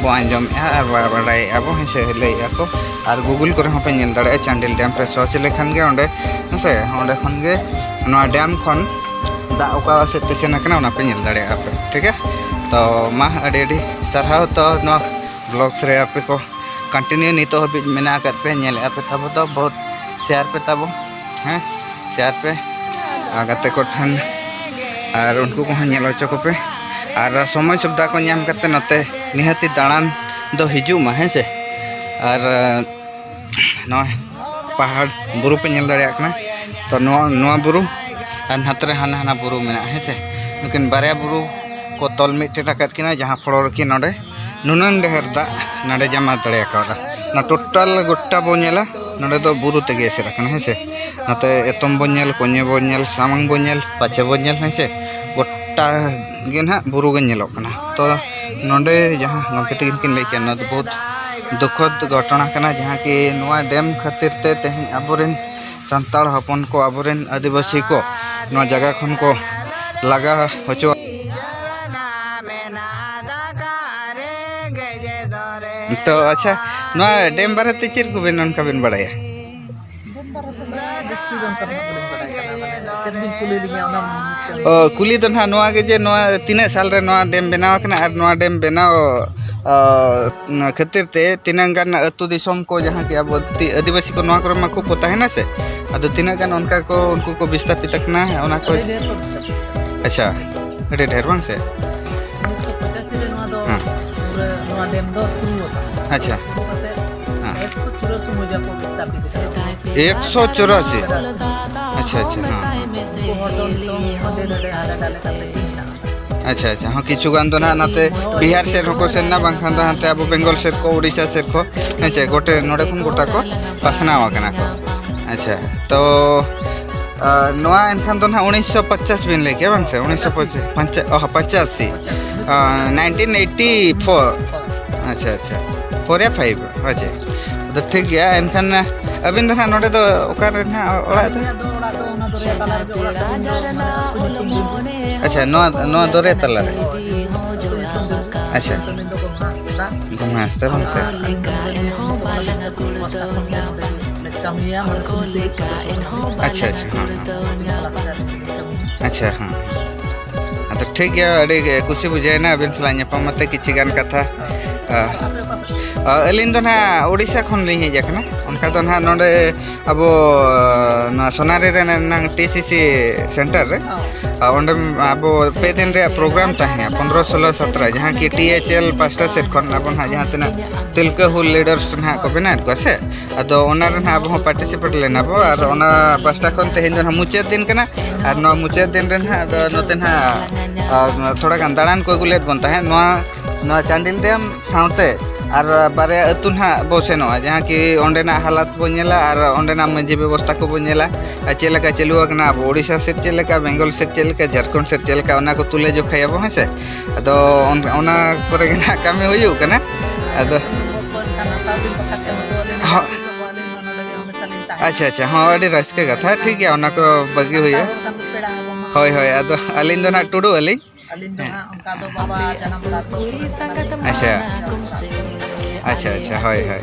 ᱵᱚ ᱟᱸᱡᱚᱢᱮᱫᱼᱟ ᱟᱨ ᱵᱟ-, ᱵᱟᱰᱟᱭᱮᱫᱼᱟ ᱵᱚ, ᱦᱮᱸ ᱥᱮ, ᱞᱟᱹᱭᱮᱫᱼᱟ ᱠᱚ᱾ ᱟᱨ Google ᱠᱚᱨᱮ ᱦᱚᱸᱯᱮ ᱧᱮᱞ ᱫᱟᱲᱮᱭᱟᱜᱼᱟ, ᱪᱟᱱᱰᱤᱞ ᱰᱮᱢ ᱯᱮ ᱥᱟᱨᱪ ᱞᱮᱠᱷᱟᱱ ᱜᱮ ᱚᱸᱰᱮ, ᱦᱮᱸ ᱥᱮ, ᱚᱸᱰᱮ ᱠᱷᱚᱱ ᱜᱮ ᱱᱚᱣᱟ ᱰᱮᱢ ᱠᱷᱚᱱ ᱫᱟᱜ ᱚᱠᱟ ᱥᱮᱫ ᱛᱮ ᱥᱮᱱ ᱟᱠᱟᱱᱟ ᱚᱱᱟ ᱯᱮ ᱧᱮᱞ ᱫᱟᱲᱮᱭᱟᱜᱼᱟ ᱯᱮ, ᱴᱷᱤᱠ ᱜᱮᱭᱟ᱾ ᱛᱚ ᱢᱟ, ᱟᱹᱰᱤ ᱟᱹᱰᱤ ᱥᱟᱨᱦᱟᱣ᱾ ᱛᱚ ᱱᱚᱣᱟ vlogs ᱨᱮ ᱟᱯᱮ ᱠᱚ continue ᱱᱤᱛᱚᱜ ᱦᱟᱹᱵᱤᱡ ᱢᱮᱱᱟᱜ ᱟᱠᱟᱫ ᱯᱮ, ᱧᱮᱞᱮᱫᱼᱟ ᱯᱮ ᱛᱟᱵᱚ ᱫᱚ, ᱵᱚᱦᱩᱛ share ᱯᱮ ᱛᱟᱵᱚ, ᱦᱮᱸ, share ᱯᱮ᱾ ᱟᱨ ᱜᱟᱛᱮ ᱠᱚ ᱴᱷᱮᱱ, ᱟᱨ ᱩᱱᱠᱩ ᱠᱚᱦᱚᱸ ᱧᱮᱞ ᱦᱚᱪᱚ ᱠᱚᱯᱮ᱾ ᱟᱨ ᱥᱚᱢᱚᱭ ᱥᱩᱵᱤᱫᱷᱟ ᱠᱚ ᱧᱟᱢ ᱠᱟᱛᱮ ᱱᱚᱛᱮ ᱱᱤᱦᱟᱹᱛᱤ ᱫᱟᱬᱟᱱ ᱫᱚ ᱦᱤᱡᱩᱜ ᱢᱟ, ᱦᱮᱸ ᱥᱮ᱾ ᱟᱨ ᱱᱚᱜᱼᱚᱭ ᱯᱟᱦᱟᱲ ᱵᱩᱨᱩ ᱯᱮ ᱧᱮᱞ ᱫᱟᱲᱮᱭᱟᱜ ᱠᱟᱱᱟ᱾ ᱛᱚ ᱱᱚᱣᱟ, ᱱᱚᱣᱟ ᱵᱩᱨᱩ ᱟᱨ ᱱᱟᱛᱮ ᱨᱮ ᱦᱟᱱᱟ, ᱦᱟᱱᱟ ᱵᱩᱨᱩ ᱢᱮᱱᱟᱜᱼᱟ, ᱦᱮᱸ ᱥᱮ᱾ ᱱᱩᱠᱤᱱ ᱵᱟᱨᱭᱟ ᱵᱩᱨᱩ ᱠᱚ ᱛᱚᱞ ᱢᱤᱫᱴᱮᱱ ᱟᱠᱟᱫ ᱠᱤᱱᱟ, ᱡᱟᱦᱟᱸ ᱯᱷᱚᱲᱚ ᱨᱮᱠᱤ ᱱᱚᱰᱮ ᱱᱩᱱᱟᱹᱝ ᱰᱷᱮᱨ ᱫᱟᱜ ᱱᱚᱰᱮ ᱡᱟᱢᱟ ᱫᱟᱲᱮ ᱠᱟᱣᱫᱟ᱾ ᱚᱱᱟ total ᱜᱚᱴᱟ ᱵᱚ ᱧᱮᱞᱟ, ᱱᱚᱰᱮ ᱫᱚ ᱵᱩᱨᱩ ᱛᱮᱜᱮ ᱮᱥᱮᱫ ᱟᱠᱟᱱᱟ, ᱦᱮᱸ ᱥᱮ᱾ ᱱᱚᱛᱮ ᱮᱛᱚᱢ ᱵᱚ ᱧᱮᱞ, ᱠᱚᱧᱮ ᱵᱚ ᱧᱮᱞ, ᱥᱟᱢᱟᱝ ᱵᱚ ᱧᱮᱞ, ᱯᱟᱪᱷᱮ ᱵᱚ ᱧᱮᱞ, ᱦᱮᱸ ᱥᱮ᱾ ᱜᱚᱴᱟ ᱜᱮ ᱱᱟᱦᱟᱜ ᱵᱩᱨᱩ ᱜᱮ ᱧᱮᱞᱚᱜ ᱠᱟᱱᱟ᱾ ᱛᱚ ᱱᱚᱰᱮ ᱡᱟᱦᱟᱸ ᱜᱚᱢᱠᱮ ᱛᱟᱹᱠᱤᱱ ᱠᱤᱱ ᱞᱟᱹᱭ ᱠᱮᱫ, ᱱᱚᱣᱟ ᱫᱚ ᱵᱚᱦᱩᱛ ᱫᱩᱠᱷᱚᱫ ᱜᱷᱚᱴᱚᱱᱟ ᱠᱟᱱᱟ, ᱡᱟᱦᱟᱸ ᱠᱤ ᱱᱚᱣᱟ ᱰᱮᱢ ᱠᱷᱟᱹᱛᱤᱨ ᱛᱮ ᱛᱮᱦᱮᱧ ᱟᱵᱚᱨᱮᱱ ᱥᱟᱱᱛᱟᱲ ᱦᱚᱯᱚᱱ ᱠᱚ, ᱟᱵᱚᱨᱮᱱ ᱟᱹᱫᱤᱵᱟᱹᱥᱤ ᱠᱚ ᱱᱚᱣᱟ ᱡᱟᱭᱜᱟ ᱠᱷᱚᱱ ᱠᱚ ᱞᱟᱜᱟ ᱦᱚᱪᱚ᱾ ᱛᱚ ᱟᱪᱪᱷᱟ, ᱱᱚᱣᱟ ᱰᱮᱢ ᱵᱟᱨᱮᱛᱮ ᱪᱮᱫ ᱠᱚᱵᱮᱱ ᱚᱱᱠᱟ ᱵᱮᱱ ᱵᱟᱲᱟᱭᱟ? ᱰᱮᱢ ᱵᱟᱨᱮ ᱛᱮᱫᱚ ᱡᱟᱹᱥᱛᱤ ᱫᱚ ᱚᱱᱠᱟ ᱫᱚ ᱦᱟᱸᱜ ᱵᱟᱹᱞᱤᱧ ᱵᱟᱲᱟᱭ ᱠᱟᱱᱟ, ᱢᱟᱱᱮ ᱪᱮᱫ ᱵᱤᱱ ᱠᱩᱞᱤ ᱞᱤᱧᱟ ᱚᱱᱟ ᱢᱤᱫᱴᱟᱝ᱾ ᱚ, ᱠᱩᱞᱤ ᱫᱚ ᱱᱟᱦᱟᱜ ᱱᱚᱣᱟ ᱜᱮ ᱡᱮ ᱱᱚᱣᱟ ᱛᱤᱱᱟᱹᱜ ᱥᱟᱞ ᱨᱮ ᱱᱚᱣᱟ ᱰᱮᱢ ᱵᱮᱱᱟᱣ ᱟᱠᱟᱱᱟ ᱟᱨ ᱱᱚᱣᱟ ᱰᱮᱢ ᱵᱮᱱᱟᱣ, ᱚ, ᱠᱷᱟᱹᱛᱤᱨ ᱛᱮ ᱛᱤᱱᱟᱹᱜ ᱜᱟᱱ ᱟᱹᱛᱩ ᱫᱤᱥᱚᱢ ᱠᱚ, ᱡᱟᱦᱟᱸ ᱠᱤ ᱟᱵᱚ ᱛᱤ-, ᱟᱹᱫᱤᱵᱟᱹᱥᱤ ᱠᱚ ᱱᱚᱣᱟ ᱠᱚᱨᱮ ᱢᱟ ᱠᱷᱩᱵ ᱠᱚ ᱛᱟᱦᱮᱱᱟ ᱥᱮ, ᱟᱫᱚ ᱛᱤᱱᱟᱹᱜ ᱜᱟᱱ ᱚᱱᱠᱟ ᱠᱚ ᱩᱱᱠᱩ ᱠᱚ ᱵᱤᱥᱛᱟᱯᱤᱛ ᱟᱠᱟᱱᱟ ᱚᱱᱟ ᱠᱚ? ᱟᱹᱰᱤ ᱰᱷᱮᱨ ᱠᱚ ᱵᱤᱥᱛᱟᱯᱤᱛ ᱟᱠᱟᱱᱟ᱾ ᱟᱪᱪᱷᱟ, ᱟᱹᱰᱤ ᱰᱷᱮᱨ ᱵᱟᱝ ᱥᱮ? ᱩᱱᱤᱥᱥᱚ ᱯᱚᱸᱪᱟᱥᱤ ᱨᱮ ᱱᱚᱣᱟ ᱫᱚ ᱦᱮᱸ᱾ ᱯᱩᱨᱟᱹ ᱱᱚᱣᱟ ᱰᱮᱢ ᱫᱚ ᱥᱩᱨᱩ ᱟᱠᱟᱱᱟ᱾ ᱟᱪᱪᱷᱟ᱾ ᱥᱩᱨᱩ ᱠᱟᱛᱮ ᱦᱮᱸ᱾ ᱮᱠᱥᱚ ᱪᱩᱨᱟᱥᱤ ᱢᱚᱡᱟ ᱠᱚ ᱵᱤᱥᱛᱟᱯᱤᱛ ᱟᱠᱟᱱᱟ᱾ ᱮᱠᱥᱚ ᱪᱩᱨᱟᱥᱤ? ᱟᱪᱪᱷᱟ᱾ ᱟᱪᱪᱷᱟ, ᱟᱪᱪᱷᱟ, ᱦᱮᱸ, ᱦᱮᱸ᱾ ᱩᱱᱠᱩ ᱦᱚᱲ ᱫᱚ ᱱᱤᱛᱚᱝ ᱦᱟᱸᱰᱮ ᱱᱟᱰᱮ ᱟᱞᱟᱫᱟ ᱞᱮᱠᱟᱛᱮ ᱢᱮᱱᱟᱜ ᱟᱠᱟᱫᱟ᱾ ᱟᱪᱪᱷᱟ, ᱟᱪᱪᱷᱟ, ᱦᱚᱸ, ᱠᱤᱪᱷᱩ ᱜᱟᱱ ᱫᱚ ᱱᱟᱦᱟᱜ ᱱᱚᱛᱮ ᱵᱤᱦᱟᱨ ᱥᱮᱫ ᱦᱚᱸᱠᱚ ᱥᱮᱱ ᱮᱱᱟ, ᱵᱟᱝᱠᱷᱟᱱ ᱫᱚ ᱦᱟᱱᱛᱮ ᱟᱵᱚ ᱵᱮᱝᱜᱚᱞ ᱥᱮᱫ ᱠᱚ, ᱩᱲᱤᱥᱥᱟ ᱥᱮᱫ ᱠᱚ, ᱦᱮᱸ ᱪᱮ, ᱜᱚᱴᱮ, ᱱᱚᱰᱮ ᱠᱷᱚᱱ ᱜᱚᱴᱟ ᱠᱚ ᱯᱟᱥᱱᱟᱣ ᱟᱠᱟᱱᱟ ᱠᱚ᱾ ᱟᱪᱪᱷᱟ, ᱛᱚ, ᱟ, ᱱᱚᱣᱟ ᱮᱱᱠᱷᱟᱱ ᱫᱚ ᱱᱟᱦᱟᱜ ᱩᱱᱤᱥᱥᱚ ᱯᱚᱧᱪᱟᱥ ᱵᱤᱱ ᱞᱟᱹᱭ ᱠᱮᱜᱼᱟ, ᱵᱟᱝ ᱥᱮ? ᱩᱱᱤᱥᱥᱚ ᱯᱚᱧᱪᱟᱥ, ᱯᱚᱧᱪᱟ-, ᱚ, ᱯᱚᱧᱪᱟᱥᱤ, ᱟ, nineteen eighty four᱾ ᱟᱪᱪᱷᱟ, ᱟᱪᱪᱷᱟ, four ᱭᱟ five, ᱦᱳᱭ ᱪᱮ? ᱟᱫᱚ ᱴᱷᱤᱠ ᱜᱮᱭᱟ, ᱮᱱᱠᱷᱟᱱ ᱟᱹᱵᱤᱱ ᱫᱚ ᱱᱟᱦᱟᱜ ᱱᱚᱰᱮ ᱫᱚ ᱚᱠᱟ ᱨᱮ ᱱᱟᱦᱟᱜ ᱚᱲᱟᱜ ᱫᱚ? ᱟᱞᱮᱭᱟᱜ ᱫᱚ ᱚᱲᱟᱜ ᱫᱚ ᱚᱱᱟ ᱫᱚᱨᱭᱟ ᱛᱟᱞᱟ ᱨᱮᱜᱮ ᱚᱲᱟᱜ ᱛᱟᱹᱞᱤᱧ ᱫᱚ, ᱢᱟᱱᱮ ᱟᱹᱛᱩ ᱧᱩᱛᱩᱢ ᱵᱤᱱ᱾ ᱟᱪᱪᱷᱟ, ᱱᱚᱣᱟ, ᱱᱚᱣᱟ ᱫᱚᱨᱭᱟ ᱛᱟᱞᱟ ᱨᱮ? ᱦᱳᱭ, ᱟᱹᱛᱩ ᱧᱩᱛᱩᱢ ᱵᱤᱱ᱾ ᱟᱪᱪᱷᱟ᱾ ᱟᱹᱞᱤᱧ ᱫᱚ ᱜᱚᱢᱦᱟ ᱦᱟᱸᱥᱫᱟ᱾ ᱜᱚᱢᱦᱟ ᱦᱟᱸᱥᱫᱟ, ᱵᱟᱝ ᱥᱮ? ᱟᱨ ᱟᱹᱞᱤᱧ ᱫᱚ ᱱᱚᱰᱮ ᱜᱮ ᱠᱟᱹᱢᱤᱭᱟ, ᱢᱟᱱᱮ ᱥᱤᱢ ᱠᱚ ᱥᱚᱫᱚᱥᱥᱚ ᱠᱟᱱᱟ᱾ ᱟᱪᱪᱷᱟ, ᱟᱪᱪᱷᱟ, ᱦᱮᱸ, ᱦᱮᱸ᱾ ᱟᱪᱪᱷᱟ, ᱦᱮᱸ᱾ ᱟᱫᱚ ᱴᱷᱤᱠ ᱜᱮᱭᱟ, ᱟᱹᱰᱤ ᱜᱮ ᱠᱩᱥᱤ ᱵᱩᱡᱷᱟᱹᱣ ᱮᱱᱟ ᱟᱹᱵᱤᱱ ᱥᱟᱞᱟᱜ ᱧᱟᱯᱟᱢ ᱠᱟᱛᱮ ᱠᱤᱪᱷᱤ ᱜᱟᱱ ᱠᱟᱛᱷᱟ᱾ ᱟ, ᱟ, ᱟᱹᱞᱤᱧ ᱫᱚ ᱱᱟᱦᱟᱜ ᱳᱰᱤᱥᱟ ᱠᱷᱚᱱ ᱞᱤᱧ ᱦᱮᱡ ᱟᱠᱟᱱᱟ᱾ ᱚᱱᱠᱟ ᱫᱚ ᱱᱟᱦᱟᱜ ᱱᱚᱰᱮ ᱟᱵᱚ ᱱᱚᱣᱟ ᱥᱳᱱᱟᱨᱤ ᱨᱮ ᱱᱟᱝ ᱴᱤ ᱥᱤ ᱥᱤ ᱥᱮᱱᱴᱟᱨ ᱨᱮ, ᱟ, ᱚᱸᱰᱮ ᱟᱵᱚ ᱯᱮ ᱫᱤᱱ ᱨᱮᱭᱟᱜ ᱯᱨᱳᱜᱨᱟᱢ ᱛᱟᱦᱮᱸ, ᱯᱚᱱᱨᱚ, ᱥᱳᱞᱳ, ᱥᱚᱛᱨᱚ, ᱡᱟᱦᱟᱸ ᱠᱤ ᱴᱤ ᱮᱭᱤᱪ ᱮᱞ ᱯᱟᱥᱴᱟ ᱥᱮᱫ ᱠᱷᱚᱱ ᱟᱵᱚ ᱱᱟᱦᱟᱜ ᱡᱟᱦᱟᱸ ᱛᱤᱱᱟᱹᱜ ᱛᱤᱞᱠᱟᱹ ᱦᱩᱞ ᱞᱤᱰᱟᱨᱥ ᱱᱟᱦᱟᱜ ᱠᱚ ᱵᱮᱱᱟᱣᱮᱫ ᱠᱚᱣᱟ ᱥᱮ, ᱟᱫᱚ ᱚᱱᱟ ᱨᱮ ᱱᱟᱦᱟᱜ ᱟᱵᱚ ᱦᱚᱸ ᱯᱟᱨᱴᱤᱥᱤᱯᱮᱴ ᱞᱮᱱᱟ ᱵᱚ, ᱟᱨ ᱚᱱᱟ ᱯᱟᱥᱴᱟ ᱠᱷᱚᱱ ᱛᱮᱦᱮᱧ ᱫᱚ ᱱᱟᱦᱟᱜ ᱢᱩᱪᱟᱹᱫ ᱫᱤᱱ ᱠᱟᱱᱟ, ᱟᱨ ᱱᱚᱣᱟ ᱢᱩᱪᱟᱹᱫ ᱫᱤᱱ ᱨᱮ ᱱᱟᱦᱟᱜ ᱟᱫᱚ ᱱᱚᱛᱮ ᱱᱟᱦᱟᱜ, ᱟᱨ ᱛᱷᱚᱲᱟ ᱜᱟᱱ ᱫᱟᱬᱟᱱ ᱠᱚ ᱟᱹᱜᱩ ᱞᱮᱫ ᱵᱚᱱ ᱛᱟᱦᱮᱸᱫ ᱱᱚᱣᱟ, ᱱᱚᱣᱟ ᱪᱟᱱᱰᱤᱞ ᱰᱮᱢ ᱥᱟᱶᱛᱮ ᱟᱨ ᱵᱟᱨᱭᱟ ᱟᱹᱛᱩ ᱱᱟᱦᱟᱜ ᱵᱚ ᱥᱮᱱᱚᱜᱼᱟ, ᱡᱟᱦᱟᱸ ᱠᱤ ᱚᱸᱰᱮᱱᱟᱜ ᱦᱟᱞᱟᱛ ᱵᱚ ᱧᱮᱞᱟ ᱟᱨ ᱚᱸᱰᱮᱱᱟᱜ ᱢᱟᱹᱡᱷᱤ ᱵᱮᱵᱚᱥᱛᱷᱟ ᱠᱚᱵᱚ ᱧᱮᱞᱟ, ᱟᱨ ᱪᱮᱫ ᱞᱮᱠᱟ ᱪᱟᱹᱞᱩ ᱟᱠᱟᱱᱟ, ᱟᱵᱚ ᱳᱰᱤᱥᱟ ᱥᱮᱫ ᱪᱮᱫ ᱞᱮᱠᱟ, ᱵᱮᱝᱜᱚᱞ ᱥᱮᱫ ᱪᱮᱫ ᱞᱮᱠᱟ, ᱡᱷᱟᱲᱠᱷᱚᱸᱰ ᱥᱮᱫ ᱪᱮᱫ ᱞᱮᱠᱟ, ᱚᱱᱟ ᱠᱚ ᱛᱩᱞᱟᱹ ᱡᱚᱠᱷᱟᱭᱟᱵᱚ, ᱦᱮᱸ ᱥᱮ᱾ ᱟᱫᱚ ᱚᱱ-, ᱚᱱᱟ ᱠᱚᱨᱮ ᱜᱮ ᱱᱟᱦᱟᱜ ᱠᱟᱹᱢᱤ ᱦᱩᱭᱩᱜ ᱠᱟᱱᱟ᱾ ᱟᱫᱚ, ᱦᱚᱸ᱾ ᱟᱪᱪᱷᱟ, ᱟᱪᱪᱷᱟ, ᱦᱚᱸ, ᱟᱹᱰᱤ ᱨᱟᱹᱥᱠᱟᱹ ᱠᱟᱛᱷᱟ, ᱴᱷᱤᱠ ᱜᱮᱭᱟ, ᱚᱱᱟ ᱠᱚ ᱵᱟᱹᱜᱤ ᱦᱩᱭᱩᱜᱼᱟ᱾ ᱦᱳᱭ, ᱦᱳᱭ, ᱟᱫᱚ ᱟᱹᱞᱤᱧ ᱫᱚ ᱱᱟᱦᱟᱜ ᱴᱩᱰᱩ ᱟᱹᱞᱤᱧ᱾ ᱟᱹᱞᱤᱧ ᱫᱚ ᱦᱮᱸ᱾ ᱦᱟᱸᱜ ᱚᱱᱠᱟ ᱫᱚ ᱵᱟᱵᱟ ᱡᱟᱱᱟᱢ ᱚᱲᱟᱜ ᱫᱚ ᱟᱪᱪᱷᱟ᱾ ᱟᱪᱪᱷᱟ, ᱟᱪᱪᱷᱟ, ᱦᱳᱭ, ᱦᱳᱭ᱾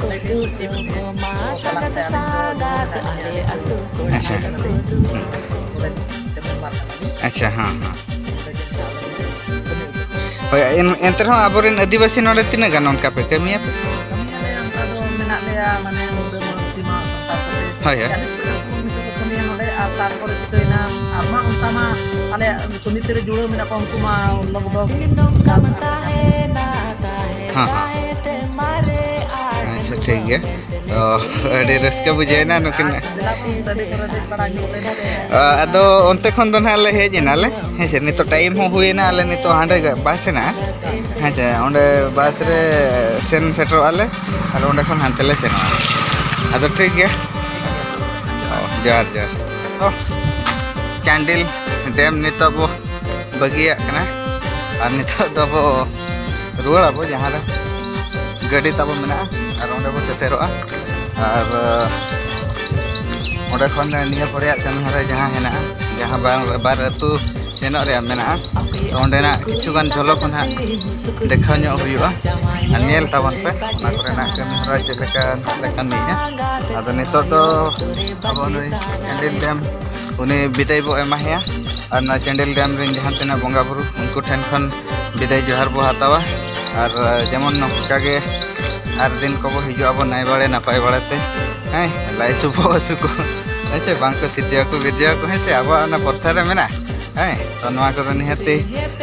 ᱚᱸᱰᱮ ᱜᱮ ᱥᱤᱢ ᱠᱚ ᱢᱟ ᱥᱟᱸᱜᱟᱛ ᱥᱟᱸᱜᱟᱛ ᱟᱞᱮ ᱟᱹᱛᱩ ᱠᱚᱲᱟ ᱟᱪᱪᱷᱟ᱾ ᱟᱞᱮ ᱟᱹᱛᱩ ᱦᱩᱸ᱾ ᱥᱤᱢ ᱠᱚ ᱚᱸᱰᱮ ᱜᱮ ᱢᱮᱢᱵᱟᱨ ᱠᱟᱱᱟᱞᱤᱧ᱾ ᱟᱪᱪᱷᱟ, ᱦᱮᱸ, ᱦᱮᱸ᱾ ᱚᱸᱰᱮ ᱜᱮ ᱟᱞᱮ ᱫᱚ ᱠᱟᱹᱢᱤ ᱦᱚᱪᱚ ᱠᱚᱣᱟ᱾ ᱦᱳᱭ, ᱮᱱ-, ᱮᱱᱛᱮ ᱨᱮᱦᱚᱸ ᱟᱵᱚᱨᱮᱱ ᱟᱹᱫᱤᱵᱟᱹᱥᱤ ᱱᱚᱰᱮ ᱛᱤᱱᱟᱹᱜ ᱜᱟᱱ ᱚᱱᱠᱟ ᱯᱮ ᱠᱟᱹᱢᱤᱭᱟ ᱯᱮ? ᱠᱟᱹᱢᱤᱭᱟᱞᱮ ᱚᱱᱠᱟ ᱫᱚ ᱢᱮᱱᱟᱜ ᱞᱮᱭᱟ, ᱢᱟᱱᱮ ᱢᱩᱰᱟᱹ ᱢᱟᱹᱱᱥᱤ ᱢᱟ ᱥᱟᱱᱛᱟᱲ ᱠᱚᱛᱮ ᱦᱳᱭ, ᱦᱳᱭ᱾ ᱪᱟᱞᱤᱥ ᱯᱚᱪᱟᱥ ᱠᱚ ᱢᱤᱫ ᱠᱚ ᱠᱟᱹᱢᱤᱭᱟ ᱱᱚᱰᱮ, ᱟᱨ ᱛᱟᱨᱯᱚᱨᱮ ᱪᱤᱠᱟᱹᱭᱮᱱᱟ, ᱟᱨ ᱢᱟ ᱚᱱᱠᱟ ᱢᱟ ᱟᱞᱮᱭᱟᱜ ᱥᱚᱢᱤᱛᱤ ᱨᱮ ᱡᱩᱲᱟᱹᱣ ᱢᱮᱱᱟᱜ ᱠᱚᱣᱟ, ᱩᱱᱠᱩ ᱢᱟ ᱞᱚᱜᱽ ᱵᱷᱚᱜᱽ ᱦᱮᱸ, ᱦᱮᱸ᱾ ᱟᱪᱪᱷᱟ, ᱴᱷᱤᱠ ᱜᱮᱭᱟ᱾ ᱛᱚ, ᱟᱹᱰᱤ ᱨᱟᱹᱥᱠᱟᱹ ᱵᱩᱡᱷᱟᱹᱣ ᱮᱱᱟ ᱱᱩᱠᱤᱱ᱾ ᱟᱫᱚ ᱚᱱᱛᱮ ᱠᱷᱚᱱ ᱫᱚ ᱱᱟᱦᱟᱜ ᱞᱮ ᱦᱮᱡ ᱮᱱᱟ ᱞᱮ, ᱦᱮᱸ ᱥᱮ᱾ ᱱᱤᱛᱚᱜ ᱴᱟᱭᱤᱢ ᱦᱚᱸ ᱦᱩᱭᱮᱱᱟ, ᱟᱞᱮ ᱱᱤᱛᱚᱜ ᱦᱟᱸᱰᱮ ᱵᱟᱥ ᱦᱮᱱᱟᱜᱼᱟ, ᱦᱮᱸ ᱥᱮ᱾ ᱚᱸᱰᱮ ᱵᱟᱥ ᱨᱮ ᱥᱮᱱ ᱥᱮᱴᱮᱨᱚᱜᱼᱟ ᱞᱮ, ᱟᱨ ᱚᱸᱰᱮ ᱠᱷᱚᱱ ᱦᱟᱱᱛᱮ ᱞᱮ ᱥᱮᱱᱚᱜᱼᱟ᱾ ᱟᱫᱚ ᱴᱷᱤᱠ ᱜᱮᱭᱟ, ᱡᱚᱦᱟᱨ ᱡᱚᱦᱟᱨ᱾ ᱪᱟᱱᱰᱤᱞ ᱰᱮᱢ ᱱᱤᱛᱚᱜ ᱵᱚ ᱵᱟᱹᱜᱤᱭᱟᱜ ᱠᱟᱱᱟ, ᱟᱨ ᱱᱤᱛᱚᱜ ᱫᱚ ᱟᱵᱚ ᱨᱩᱣᱟᱹᱲ ᱟᱵᱚ ᱡᱟᱦᱟᱸ ᱨᱮ ᱜᱟᱹᱰᱤ ᱛᱟᱵᱚ ᱢᱮᱱᱟᱜᱼᱟ, ᱟᱨ ᱚᱸᱰᱮ ᱵᱚ ᱥᱮᱴᱮᱨᱚᱜᱼᱟ᱾ ᱟᱨ ᱚᱸᱰᱮ ᱠᱷᱚᱱ ᱱᱤᱭᱟᱹ ᱯᱚᱨᱮᱭᱟᱜ ᱠᱟᱹᱢᱤ ᱦᱚᱨᱟ ᱡᱟᱦᱟᱸ ᱦᱮᱱᱟᱜᱼᱟ, ᱡᱟᱦᱟᱸ ᱵᱟᱨ ᱵᱟᱨ ᱟᱹᱛᱩ ᱥᱮᱱᱚᱜ ᱨᱮᱭᱟᱜ ᱢᱮᱱᱟᱜᱼᱟ, ᱛᱚ ᱚᱸᱰᱮᱱᱟᱜ ᱠᱤᱪᱷᱩ ᱜᱟᱱ ᱡᱷᱚᱞᱚᱠ ᱦᱚᱸ ᱱᱟᱦᱟᱜ ᱫᱮᱠᱷᱟᱣ ᱧᱚᱜ ᱦᱩᱭᱩᱜᱼᱟ᱾ ᱟᱨ ᱧᱮᱞ ᱛᱟᱵᱚᱱ ᱯᱮ ᱚᱱᱟ ᱠᱚᱨᱮᱱᱟᱜ ᱠᱟᱹᱢᱤ ᱦᱚᱨᱟ ᱪᱮᱫ ᱞᱮᱠᱟ ᱱᱟᱦᱟᱜ ᱞᱮ ᱠᱟᱹᱢᱤᱭᱮᱫᱼᱟ᱾ ᱟᱫᱚ ᱱᱤᱛᱚᱜ ᱫᱚ ᱟᱵᱚ ᱱᱩᱭ ᱪᱟᱱᱰᱤᱞ ᱰᱮᱢ ᱩᱱᱤ ᱵᱤᱫᱟᱹᱭ ᱵᱚ ᱮᱢᱟᱭᱟ, ᱟᱨ ᱱᱚᱣᱟ ᱪᱟᱱᱰᱤᱞ ᱰᱮᱢ ᱨᱮᱱ ᱡᱟᱦᱟᱸ ᱛᱤᱱᱟᱹᱜ ᱵᱚᱸᱜᱟ ᱵᱩᱨᱩ, ᱩᱱᱠᱩ ᱴᱷᱮᱱ ᱠᱷᱚᱱ ᱵᱤᱫᱟᱹᱭ ᱡᱚᱦᱟᱨ ᱵᱚ ᱦᱟᱛᱟᱣᱟ᱾ ᱟᱨ ᱡᱮᱢᱚᱱ ᱱᱚᱝᱠᱟ ᱜᱮ ᱟᱨ ᱫᱤᱱ ᱠᱚᱵᱚ ᱦᱤᱡᱩᱜ ᱟᱵᱚ ᱱᱟᱭ ᱵᱟᱲᱮ ᱱᱟᱯᱟᱭ ᱵᱟᱲᱮᱛᱮ, ᱦᱮᱸ, ᱞᱟᱭ ᱥᱩᱵᱚ ᱦᱟᱹᱥᱩ ᱠᱚ, ᱦᱮᱸ ᱥᱮ, ᱵᱟᱝ ᱠᱚ ᱥᱤᱨᱡᱟᱹᱣ ᱠᱚ ᱵᱤᱨᱡᱟᱹᱣ ᱠᱚ, ᱦᱮᱸ ᱥᱮ, ᱟᱵᱚᱣᱟᱜ ᱚᱱᱟ ᱯᱚᱨᱛᱷᱟ ᱨᱮ ᱢᱮᱱᱟᱜᱼᱟ᱾ ᱦᱮᱸ, ᱛᱚ ᱱᱚᱣᱟ ᱠᱚᱫᱚ ᱱᱤᱦᱟᱹᱛᱤ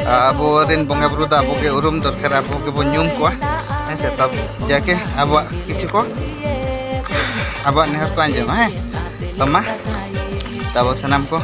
ᱟᱵᱚ ᱨᱮᱱ ᱵᱚᱸᱜᱟ ᱵᱩᱨᱩ ᱫᱚ ᱟᱵᱚ ᱜᱮ ᱩᱨᱩᱢ ᱫᱚᱨᱠᱟᱨ, ᱟᱵᱚ ᱜᱮᱵᱚᱱ ᱧᱩᱢ ᱠᱚᱣᱟ, ᱦᱮᱸ ᱥᱮ᱾ ᱛᱚ ᱡᱟᱠᱮ ᱟᱵᱚᱣᱟᱜ ᱠᱤᱪᱷᱩ ᱠᱚ, ᱟᱵᱚᱣᱟᱜ ᱱᱮᱦᱚᱨ ᱠᱚ ᱟᱸᱡᱚᱢᱟ, ᱦᱮᱸ᱾ ᱛᱚ ᱢᱟ, ᱛᱚ ᱟᱵᱚ ᱥᱟᱱᱟᱢ ᱠᱚ